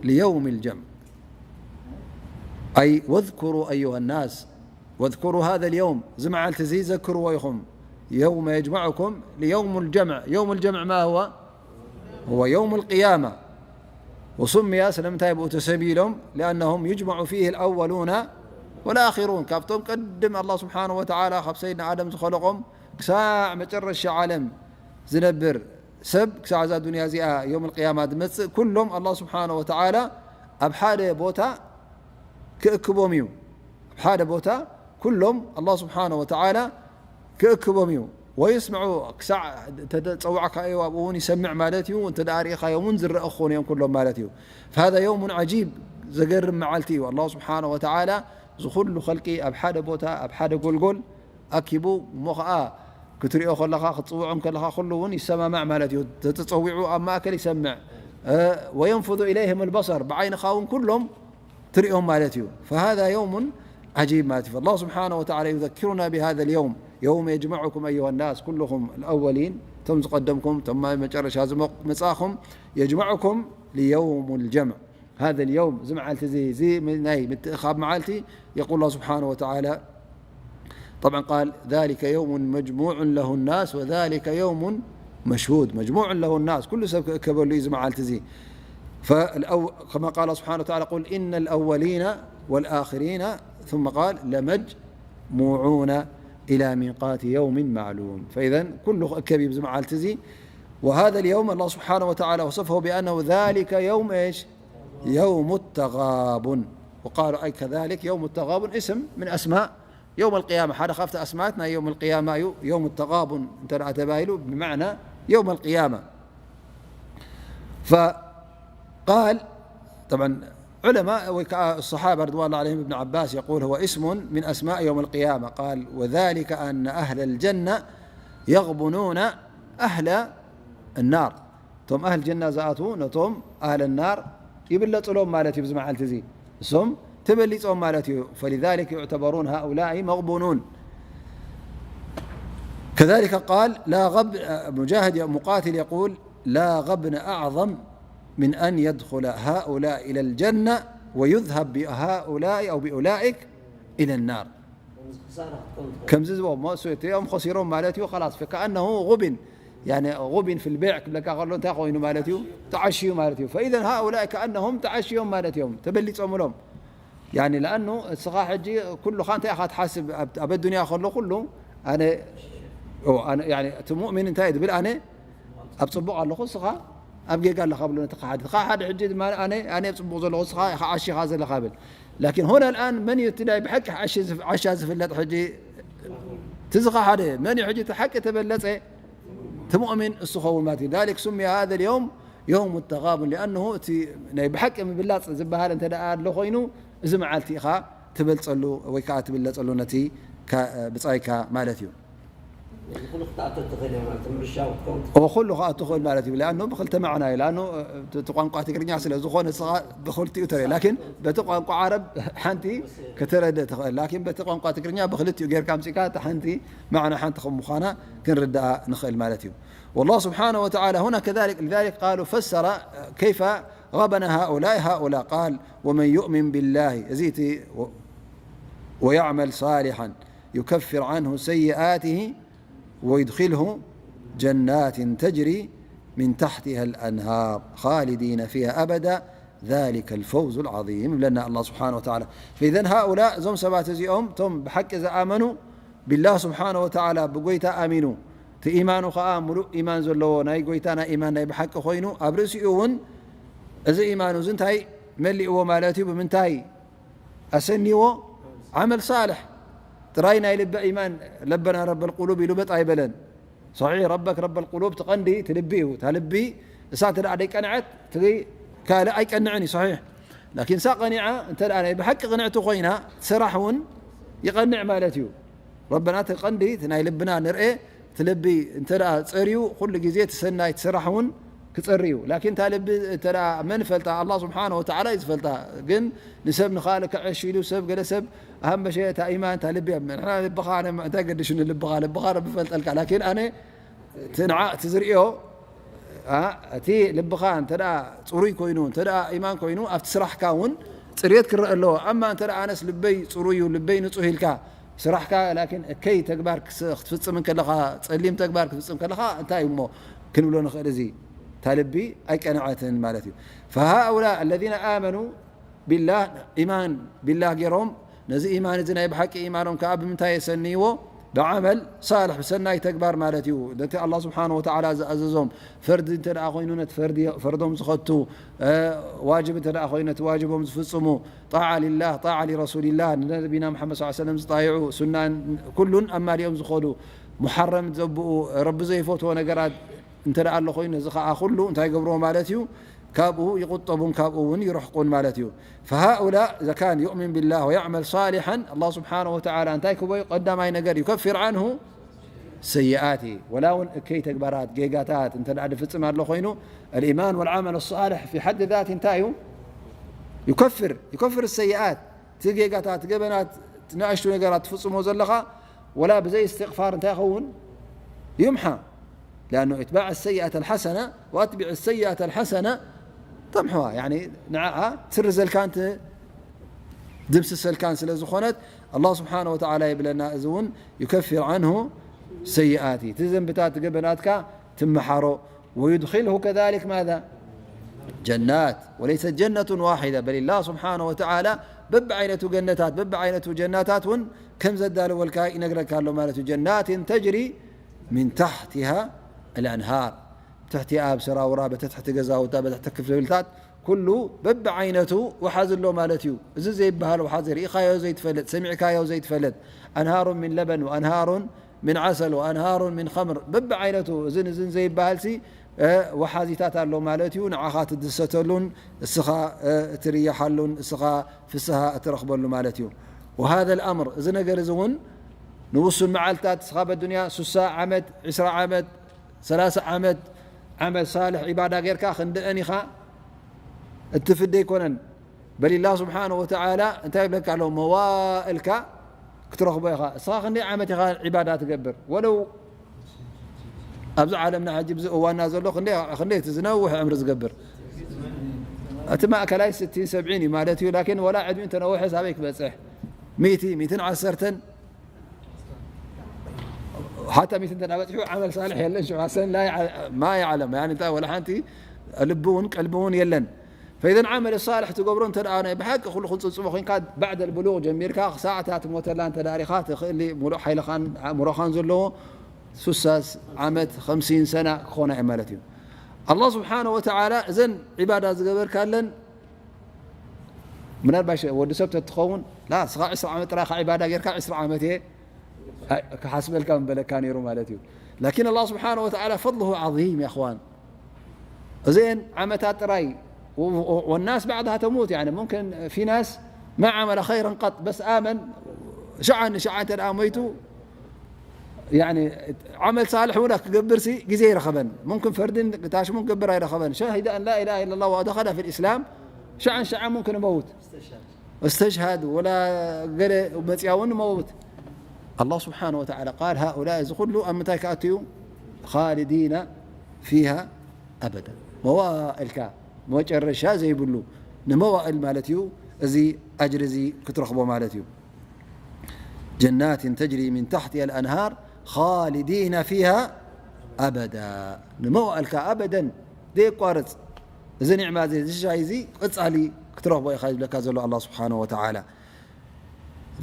ሊየውም ልጀምዕ። ኣይ ወዝኩሩ ኣዩሃ ናስ፣ ወዝኩሩ ሃዘ ልየውም፣ እዚ መዓልቲ እዚ ዘክርዎ ኢኹም። የውመ የጅመዑኩም ሊየውም ልጀምዕ። የውም ልጀምዕ ማ ሁወ? هو يوم القيامة وسمي، ስለምንታይ ብኡ ተሰምዩ ኢሎም؟ لأنهم يجمع فيه الأولون والآخرون። ካብቶም ቀድም ኣላህ ስብሓነሁ ወተዓላ ካብ ሰይድና ኣደም ዝኸለቖም ክሳዕ መጨረሻ ዓለም ዝነብር ሰብ፣ ክሳዕ እዛ ዱንያ እዚኣ የውም ኣልቅያማ ዝመጽእ፣ ኩሎም ኣላህ ስብሓነሁ ወተዓላ ኣብ ሓደ ቦታ ክእክቦም እዩ። ኣብ ሓደ ቦታ ኩሎም ኣላህ ስብሓነሁ ወተዓላ ክእክቦም እዩ። ወየስምዑ፣ ክሳዕ እንተተጸዋዕካዮ ኣብኡ እውን ይሰምዕ ማለት እዩ። እንተ ደኣ ርኢኻዮም እውን ዝረአ ክኾኑ እዮም ኩሎም ማለት እዩ። ፈሃዛ የውሙን ዓጂብ፣ ዘገርም መዓልቲ እዩ። ኣላህ ስብሓነሁ ወተዓላ እዚ ኩሉ ኸልቂ ኣብ ሓደ ቦታ፣ ኣብ ሓደ ጎልጎል ኣኪቡ፣ እሞ ኸዓ ክትሪኦ ከለኻ፣ ክትጽውዖም ከለኻ ኩሉ እውን ይሰማማዕ ማለት እዩ። ተተጸዊዑ ኣብ ማእከል ይሰምዕ። እ፣ ወየንፉዙ ኢለይህም ኣልበሰር፣ ብዓይንኻ እውን ኩሎም ትሪኦም ማለት እዩ። ፈሃዛ የውሙን ዓጂብ ማለት እዩ። ፈላህ ስብሓነሁ ወተዓላ ዩዘኪሩና ቢሃዛ ልየውም፣ የውመ የጅመዑኩም ኣዩሃ ናስ ኩልኹም፣ ኣልኣወሊን፣ እቶም ዝቐደምኩም፣ እቶም መጨረሻ ዝመ-፣ መጻእኹም፣ የጅመዑኩም ሊየውም ልጀምዕ። ሃዛ ልየውም፣ እዚ መዓልቲ እዚ፣ እዚ ናይ ምትእኻብ መዓልቲ፣ የቁል ላህ ስብሓነሁ ወተዓላ፣ طبعا قال ذلك يوم مجموع له الناس وذلك يوم مشهود، مجموع له الناس، ኩሉ ሰብ ክእከበሉ እዩ እዚ መዓልቲ እዚ። فالأو-، كما قال سبحانه وتعالى: قل إن الأولين والآخرين، ثم قال: لمجموعون إلى ميقات يوم معلوم. فإذا ኩሉ ክእከብ እዩ ኣብዚ መዓልቲ እዚ። وهذا اليوم الله سبحانه وتعالى وصفه بأنه ذلك يوم إيش؟ يوم التغابن. وقالوا أي كذلك يوم التغابن اسم من أسماء يوم القيامة، ሓደ ካብቲ ኣስማት ናይ يوم القيامة እዩ። يوم التغابن እንተ ደኣ ተባሂሉ ብመዕና يوم القيامة። فقال، طبعا علماء ወይ ከዓ الصحابة رضوان الله عليهم، ابن عباس يقول هو اسم من أسماء يوم القيامة، قال: وذلك أن أهل الجنة يغبنون أهل النار. እቶም ኣህል ጀና ዝኣትዉ ነቶም ኣህል ናር ይብለጽሎም ማለት እዩ። ብዚ መዓልቲ እዚ እሶም ተበሊጾም ማለት እዩ። فلذلك يعتبرون هؤلاء مغبونون. كذلك قال: لا غب-، مجاهد مقاتل يقول: لا غبن أعظم من أن يدخل هؤلاء إلى الجنة ويذهب بهؤلاء أو بأولئك إلى النار. ከምዚ ዝበ-፣ እሞ እሱ እቲኦም ኸሲሮም ማለት እዩ። خلاص، فكأنه غبن، يعني غبن في البيع ክብለካ ከሎ እንታይ ኮይኑ ማለት እዩ? ተዓሽዩ ማለት እዩ። فإذا هؤلاء كأنهم ተዓሽዮም ማለት እዮም፣ ተበሊጾምሎም። ያኒ ለኣኑ እስኻ ሕጂ ኩሉኻ እንታይ ኢኻ ትሓስብ? ኣብ፣ ኣብ ኣዱንያ ከሎ ኩሉ ኣነ፣ ኦ፣ ኣነ፣ ያኒ እቲ ሙእሚን እንታይ እዩ ዝብል? ኣነ ኣብ ጽቡቕ ኣለኹ፣ እስኻ ኣብ ጌጋ ኣለኻ ብሎ ነቲ ከሓዲ። እቲ ከሓዲ ሕጂ ድማ ኣነ፣ ኣነ ኣብ ጽቡቕ ዘለኹ፣ እስኻ ኢኻ ዓሺኻ ዘለኻ ብል። ላኪን ሆነ ኣልኣን መን እዩ እቲ ናይ ብሓቂ ዓሺ ዝፍ-፣ ዓሻ ዝፍለጥ? ሕጂ እቲ ዝኸሓደ መን እዩ? ሕጂ እቲ ሓቂ ተበለጸ፣ እቲ ሙእሚን እሱ ኸውን ማለት እዩ። ذلك سمي هذا اليوم يوم التغابن لأنه እቲ ናይ ብሓቂ ምብላጽ ዝበሃል እንተ ደኣ ኣሎ ኮይኑ እዚ መዓልቲ ኢኻ ትበልጸሉ ወይ ከዓ ትብለጸሉ ነቲ ካ-፣ ብጻይካ ማለት እዩ። ኩሉ ክትኣቱ ትኽእል እያ ማለት ምዕሻው ክትከውን ትኽእል። ኦ፣ ኩሉ ክኣቱ ትኽእል ማለት እዩ። ለኣኑ ብክልተ ማዕና እዩ። ለኣኑ እቲ ቋንቋ ትግርኛ ስለ ዝኾነ ንስኻ ብክልቲኡ ተረ-፣ ላኪን በቲ ቋንቋ ዓረብ ሓንቲ ከተረድእ ትኽእል። ላኪን በቲ ቋንቋ ትግርኛ ብክልቲኡ ጌርካ ኣምጺእካ እታ ሓንቲ ማዕና ሓንቲ ከም ምዃና ክንርድኣ ንኽእል ማለት እዩ። والله سبحانه وتعالى هنا كذلك، لذلك قالوا فسر كيف غبن هؤلاء هؤلاء، قال: ومن يؤمن بالله، እዚ እቲ و-، ويعمل صالحا يكفر عنه سيئاته ويدخله جنات تجري من تحتها الأنهار خالدين فيها أبدا ذلك الفوز العظيم ይብለና ኣላህ ስብሓነ ወተዓላ። فإذا هؤلاء እዞም ሰባት እዚኦም እቶም ብሓቂ ዝኣመኑ ቢላህ ስብሓነ ወተዓላ ብጎይታ ኣሚኑ እቲ ኢማኑ ኸዓ ሙሉእ ኢማን ዘለዎ ናይ ጎይታ ናይ ኢማን ናይ ብሓቂ ኮይኑ ኣብ ርእሲኡ እውን እዚ ኢማኑ እዚ እንታይ መሊእዎ ማለት እዩ? ብምንታይ ኣሰኒዎ ዓመል ሳልሕ ጥራይ ናይ ልቢ ኢማን ለበና ረበል ቁሉብ ኢሉ በጥ ኣይበለን። ሰሒሕ ረበክ ረበል ቁሉብ እቲ ቀንዲ እቲ ልቢ እዩ። እታ ልቢ እሳ እንተ ደኣ ደይቀንዐት እቲ ካልእ ኣይቀንዕን እዩ። ሰሒሕ ላኪን እሳ ቀኒዓ እንተ ደኣ ናይ ብሓቂ ቅንዕቲ ኮይና እቲ ስራሕ እውን ይቐንዕ ማለት እዩ። ረበና እቲ ቀንዲ እቲ ናይ ልብና ንርኤ እቲ ልቢ እንተ ደኣ ጸርዩ ኩሉ ግዜ እቲ ሰናይ እቲ ስራሕ እውን ክጸሪ እዩ። ላኪን እታ ልቢ እንተ ደኣ መን ፈልጣ? ኣላህ ስብሓነ ወተዓላ እዩ ዝፈልጣ። ግን ንሰብ ንኻልእ ከዐሽ ኢሉ ሰብ ገለ ሰብ ኣሃምበሸ እታ ኢማን እታ ልቢ እያ። ንሕና ልብኻ ኣነ እንታይ ገድሽኒ ልብኻ? ልብኻ ረቢ ፈልጠልካ። ላኪን ኣነ እቲ ንዓ እቲ ዝርእዮ ኣ፣ እቲ ልብኻ እንተ ደኣ ጽሩይ ኮይኑ፣ እንተ ደኣ ኢማን ኮይኑ ኣብቲ ስራሕካ እውን ጽርየት ክረአ ኣለዎ። ኣማ እንተ ደኣ ኣነስ ልበይ ጽሩይ እዩ፣ ልበይ ንጹህ ኢልካ ስራሕካ ላኪን እከይ ተግባር ክስ-፣ ክትፍጽም እንከለኻ፣ ጸሊም ተግባር ክትፍጽም ከለኻ እንታይ እዩ እሞ ክንብሎ ንኽእል? እዚ እታ ልቢ ኣይቀንዐትን ማለት እዩ። فهؤلاء الذين آمنوا ቢላህ ኢማን ቢላህ ገይሮም ነዚ ኢማን እዚ ናይ ብሓቂ ኢማኖም ከዓ ብምንታይ የሰንይዎ? ብዓመል ሳልሕ ብሰናይ ተግባር ማለት እዩ። ነቲ ኣላህ ስብሓነ ወተዓላ ዝኣዘዞም ፈርዲ እንተ ደኣ ኮይኑ ነቲ ፈርዲ ፈርዶም ዝኸቱ፣ እ፣ ዋጅብ እንተ ደኣ ኮይኑ ነቲ ዋጅቦም ዝፍጽሙ፣ ጣዓ ሊላህ ጣዓ ሊረሱሊላህ ንነቢና መሓመድ ሰለላሁ ዐለይሂ ወሰለም ዝጣይዑ ሱናን ኩሉን ኣማሊኦም ዝኸዱ፣ ሙሓረም ዘብኡ ረቢ ዘይፈትዎ ነገራት እንተ ደኣ ኣሎ ኮይኑ ነዚ ኸዓ ኩሉ እንታይ ይገብርዎ ማለት እዩ? ካብኡ ይቑጠቡን ካብኡ እውን ይርሕቁን ማለት እዩ። فهؤلاء إذا كان يؤمن بالله ويعمل صالحا ኣላህ ስብሓነ ወተዓላ እንታይ ክቦ እዩ? ቀዳማይ ነገር يكفر عنه سيئاته ወላ እውን እከይ ተግባራት ጌጋታት እንተ ደኣ ድፍጽም ኣሎ ኮይኑ الإيمان والعمل الصالح في حد ذاته እንታይ እዩ? يكفر يكفر السيئات እቲ ጌጋታት ገበናት እቲ ንኣሽቱ ነገራት ትፍጽሞ ዘለኻ ወላ ብዘይ እስትቕፋር እንታይ ይኸውን? ይምሓ። لأنه إتباع السيئة الحسنة وأتبع السيئة الحسنة تمحها يعني ንዓኣ ትስርዘልካን ትድምስሰልካን ስለ ዝኾነት ኣላህ ስብሓነ ወተዓላ ይብለና እዚ እውን يكفر عنه سيئاته እቲ ዘንብታት ገበናትካ ትመሓሮ ويدخله كذلك ماذا؟ جنات وليست جنة واحدة بل الله سبحانه وتعالى በብዓይነቱ ገነታት በብዓይነቱ ጀናታት እውን ከም ዘዳለወልካ ይነግረካ ኣሎ ማለት እዩ። جنات تجري من تحتها الأنهار ትሕቲ ኣብ ሰራውራ በቲ ትሕቲ ገዛውታ በቲ ትሕቲ ክፍልታት ኩሉ በብዓይነቱ ወሓዚ ኣሎ ማለት እዩ። እዚ ዘይበሃል ወሓዚ ርኢኻዮ ዘይትፈልጥ ሰሚዕካዮ ዘይትፈልጥ أنهار من لبن وأنهار من عسل وأنهار من خمر በብዓይነቱ እዝን እዝን ዘይበሃል ሲ እ፣ ወሓዚታት ኣሎ ማለት እዩ። ንዓኻ ትድሰተሉን እስኻ፣ እ፣ ትርያሓሉን እስኻ ፍስሃ እትረኽበሉ ማለት እዩ። وهذا الأمر እዚ ነገር እዚ እውን ንውሱን መዓልታት እስኻ በዱንያ ሱሳ ዓመት፣ ዕስራ ዓመት፣ ሰላሳ ዓመት ዓመል ሳልሕ ዒባዳ ጌርካ ክንደአን ኢኻ እትፍደ ኣይኮነን። በል ኣላህ ስብሓነሁ ወተዓላ እንታይ ይብለካ ኣሎ? መዋእልካ ክትረኽቦ ኢኻ። እስኻ ክንደይ ዓመት ኢኻ ዒባዳ ትገብር? ወለው ኣብዚ ዓለምና ሕጂ ብዚ እዋንና ዘሎ ክንደይ፣ ክንደይ እቲ ዝነውሕ ዕምሪ ዝገብር? እቲ ማእከላይ ስቲን ሰብዒን እዩ ማለት እዩ። ላኪን ወላ ዕድሚኡ እንተነውሐ ሳበይ ክበጽሕ? ሚእቲ፣ ሚእትን ዓሰርተን ሓታ ሚእቲ እንተ በጺሑ ዓመል ሳልሕ የለን። ሽዑ ኣሰን ላ ይዓ-፣ ማ ይዓለም፣ ያኒ እንታይ ወላ ሓንቲ ልቢ እውን ቀልቢ እውን የለን። ፈኢዘን ዓመል ሳልሕ ትገብሮ እንተ ደኣ ናይ ብሓቂ ኩሉ ክንጽብጽቦ ኮንካ፣ ባዕደል ብሉቕ ጀሚርካ ክሳዕ እታ ትሞተላ እንተ ደኣ ሪኻ፣ ትኽእሊ፣ ሙሉእ ሓይልኻን ኣእምሮኻን ዘለዎ ሱሳ ዓመት፣ ኸምሲን ሰና ክኾና እዩ ማለት እዩ። ኣላህ ስብሓነ ወተዓላ እዘን ዒባዳ ዝገበርካለን፣ ምናልባሽ ወዲ ሰብ ተትኸውን፣ ላ፣ እስኻ ዕስራ ዓመት ጥራኻ ዒባዳ ጌርካ፣ ዕስራ ዓመት እየ ክሓስበልካ ምበለካ ነይሩ ማለት እዩ። ላኪን ኣላህ ስብሓነ ወተዓላ ፈድሉሁ ዓዚም፣ ያ እኽዋን። እዘን ዓመታት ጥራይ፣ ወ-፣ ወ-፣ ወናስ ባዕድሃ ተሙት፣ ያኒ ሙምክን ፊ ናስ ማ ዓመለ ኸይረን ቀጥ፣ በስ ኣመን ሸዓ ንሸዓ እንተ ደኣ ሞይቱ፣ ያኒ ዓመል ሳልሕ እውን ክገብርሲ ግዜ ኣይረኸበን። ሙምክን ፈርድን ታሽሙን ክገብር ኣይረኸበን። ሸሂደ ኣን ላ ኢላሃ ኢለላህ ወደኸለ ፊል ኢስላም፣ ሸዓ ንሸዓ ሙምክን ይመውት። እስተሽሃድ ወላ ገለ መጽያ እውን መውት። ኣላህ ስብሓነ ወተዓላ ቃል ሃኡላ፣ እዚ ኩሉ ኣብ ምንታይ ክኣቱ እዩ? ኻሊዲነ ፊሃ ኣበዳ። መዋእልካ መጨረሻ ዘይብሉ ንመዋእል ማለት እዩ። እዚ ኣጅሪ እዚ ክትረኽቦ ማለት እዩ። ጀናትን ተጅሪ ሚን ታሕቲሃ ኣልኣንሃር ኻሊዲነ ፊሃ ኣበዳ። ንመዋእልካ ኣበደን ዘየቋርጽ እዚ ኒዕማ እዚ፣ እዚ ሻሂ እዚ ቀጻሊ ክትረኽቦ ኢኻ ዝብለካ ዘሎ ኣላህ ስብሓነ ወተዓላ።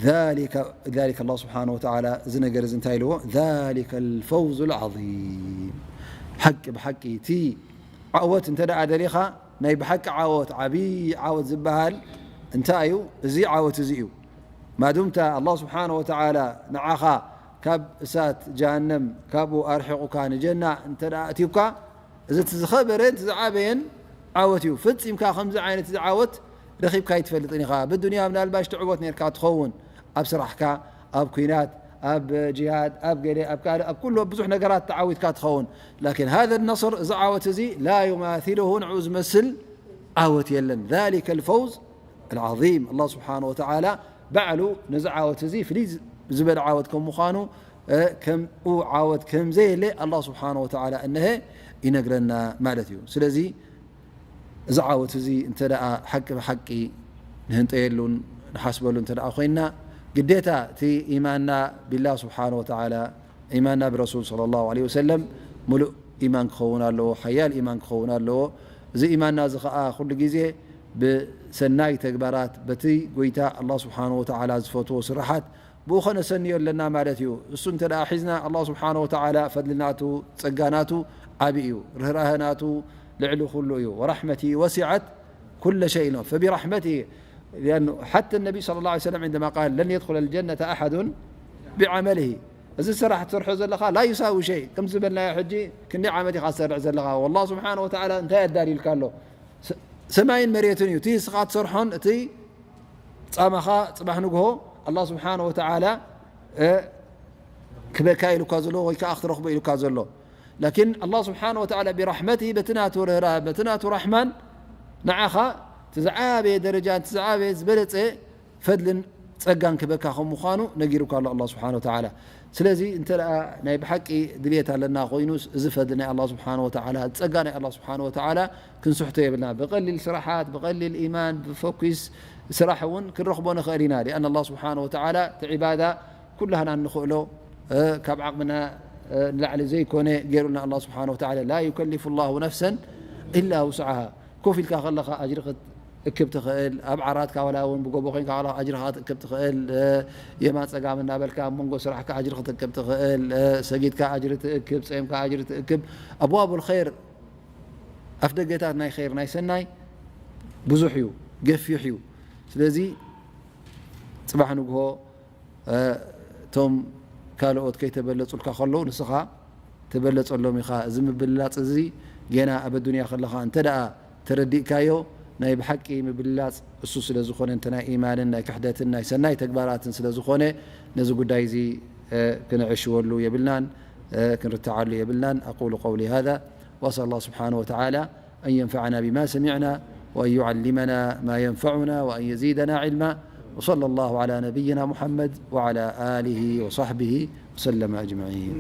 ذلك، ذلك ኣላህ ስብሓነ ወተዓላ እዚ ነገር እዚ እንታይ ኢልዎ? ذلك الفوز العظيم። ሓቂ ብሓቂ እቲ ዓወት እንተ ደኣ ደሊኻ፣ ናይ ብሓቂ ዓወት፣ ዓብዪ ዓወት ዝበሃል እንታይ እዩ? እዚ ዓወት እዚ እዩ። ማዱምታ ኣላህ ስብሓነ ወተዓላ ንዓኻ ካብ እሳት ጀሃነም ካብኡ ኣርሒቑካ ንጀና እንተ ደኣ ኣእትዩካ፣ እዚ እቲ ዝኸበረን እቲ ዝዓበየን ዓወት እዩ። ፈጺምካ ከምዚ ዓይነት እዚ ዓወት ረኺብካ ኣይትፈልጥን ኢኻ። ኣብ ኣዱንያ ምናልባሽ ትዕወት ነርካ ትኸውን፣ ኣብ ስራሕካ፣ ኣብ ኲናት፣ ኣብ ጂሃድ፣ ኣብ ገለ፣ ኣብ ካልእ፣ ኣብ ኩሉ፣ ኣብ ብዙሕ ነገራት ተዓዊትካ ትኸውን። ላኪን ሃዘ ነስር፣ እዚ ዓወት እዚ ላ ዩማሲሉሁ፣ ንዕኡ ዝመስል ዓወት የለን። ዛሊከ ልፈውዝ ኣልዓዚም። ኣላህ ስብሓነ ወተዓላ ባዕሉ ነዚ ዓወት እዚ ፍልይ ዝበለ ዓወት ከም ምዃኑ፣ እ፣ ከምኡ ዓወት ከም ዘየለ ኣላህ ስብሓነ ወተዓላ እነሀ ይነግረና ማለት እዩ። ስለዚ እዚ ዓወት እዚ እንተ ደኣ ሓቂ ብሓቂ ንህንጠየሉን ንሓስበሉ እንተ ደኣ ኮይንና፣ ግዴታ እቲ ኢማንና ቢላህ ስብሓነ ወተዓላ፣ ኢማንና ብረሱል ሰለላሁ ዐለይሂ ወሰለም ምሉእ ኢማን ክኸውን ኣለዎ፣ ሓያል ኢማን ክኸውን ኣለዎ። እዚ ኢማንና እዚ ኸኣ ኩሉ ግዜ ብሰናይ ተግባራት፣ በቲ ጎይታ ኣላህ ስብሓነ ወተዓላ ዝፈትዎ ስራሓት፣ ብኡ ኸነሰንዮ ኣለና ማለት እዩ። እሱ እንተ ደኣ ሒዝና፣ ኣላህ ስብሓነ ወተዓላ ፈድሊ ናቱ፣ ጸጋ ናቱ ዓቢ እዩ። ርህራሀ ናቱ ልዕሊ ኩሉ እዩ። ወራሕመቲ ወሲዐት ኩለ ሸይ ነው። ፈቢራሕመቲ፣ ሊኣኑ ሓተ ነቢ ሰለላሁ ዐለይሂ ወሰለም ዒንደማ ቃል፣ ለን የድኹለ ልጀነተ ኣሓዱን ቢዓመሊሂ። እዚ ስራሕ ትሰርሖ ዘለኻ ላ ዩሳዊ ሸይ፣ ከም ዝበልናዮ ሕጂ፣ ክንደይ ዓመት ኢኻ ትሰርሕ ዘለኻ? ወላህ ስብሓነ ወተዓላ እንታይ ኣዳልዩልካ ኣሎ? ሰ-፣ ሰማይን መሬትን እዩ። እቲ ንስኻ ትሰርሖን እቲ ጻማኻ ጽባሕ ንግሆ ኣላህ ስብሓነ ወተዓላ፣ እ፣ ክበካ ኢሉካ ዘሎ ወይ ከኣ ክትረኽቦ ኢሉካ ዘሎ። ላኪን ኣላህ ስብሓነ ወተዓላ ቢራሕመቲ፣ በቲ ናቱ ርህራሀ፣ በቲ ናቱ ራሕማን ንዓኻ እቲ ዝዓበየ ደረጃን እቲ ዝዓበየ ዝበለጸ ፈድልን ጸጋን ክበካ ከም ምዃኑ ነጊሩካ ኣሎ ኣላህ ስብሓነ ወተዓላ። ስለዚ እንተ ደኣ ናይ ብሓቂ ድልየት ኣለና ኮይኑስ፣ እዚ ፈድሊ ናይ ኣላህ ስብሓነ ወተዓላ፣ ጸጋ ናይ ኣላህ ስብሓነ ወተዓላ ክንስሕቶ የብልና። ብቐሊል ስራሓት፣ ብቐሊል ኢማን፣ ብፈኲስ ስራሕ እውን ክንረኽቦ ንኽእል ኢና። ሊኣን ኣላህ ስብሓነ ወተዓላ እቲ ዒባዳ ኩላህና እንኽእሎ፣ እ፣ ካብ ዓቕምና፣ እ፣ ንላዕሊ ዘይኮነ ገይሩልና ኣላህ ስብሓነ ወተዓላ። ላ ዩከሊፉ ላሁ ነፍሰን ኢላ ውስዓሃ። ኮፍ ኢልካ ከለኻ ኣጅሪ ክትእክብ ትኽእል፣ ኣብ ዓራትካ ዋላ እውን ብጎቦ ኮይንካ ከለኻ ኣጅሪ ክትእክብ ትኽእል፣ እ፣ የማን ጸጋም እናበልካ ኣብ መንጎ ስራሕካ ኣጅሪ ክትእክብ ትኽእል፣ እ፣ ሰጊድካ ኣጅሪ ትእክብ፣ ጸምካ ኣጅሪ ትእክብ። ኣብዋቡል ኸይር፣ ኣፍ ደገታት ናይ ኸይር፣ ናይ ሰናይ ብዙሕ እዩ፣ ገፊሕ እዩ። ስለዚ ጽባሕ ንግሆ፣ እ፣ እቶም ካልኦት ከይተበለጹልካ ከለዉ ንስኻ ትበለጸሎም ኢኻ። እዚ ምብልላጽ እዚ ጌና ኣብ ኣዱንያ ከለኻ እንተ ደኣ ተረዲእካዮ፣ ናይ ብሓቂ ምብልላጽ እሱ ስለ ዝኾነ፣ እንተ ናይ ኢማንን ናይ ክሕደትን ናይ ሰናይ ተግባራትን ስለ ዝኾነ፣ ነዚ ጉዳይ እዚ፣ እ፣ ክንዕሽወሉ የብልናን፣ እ፣ ክንርትዓሉ የብልናን። أقول قولي هذا وأسأل الله سبحانه وتعالى أن ينفعنا بما سمعنا وأن يعلمنا ما ينفعنا وأن يزيدنا علما. وصلى الله على نبينا محمد وعلى آله وصحبه وسلم أجمعين.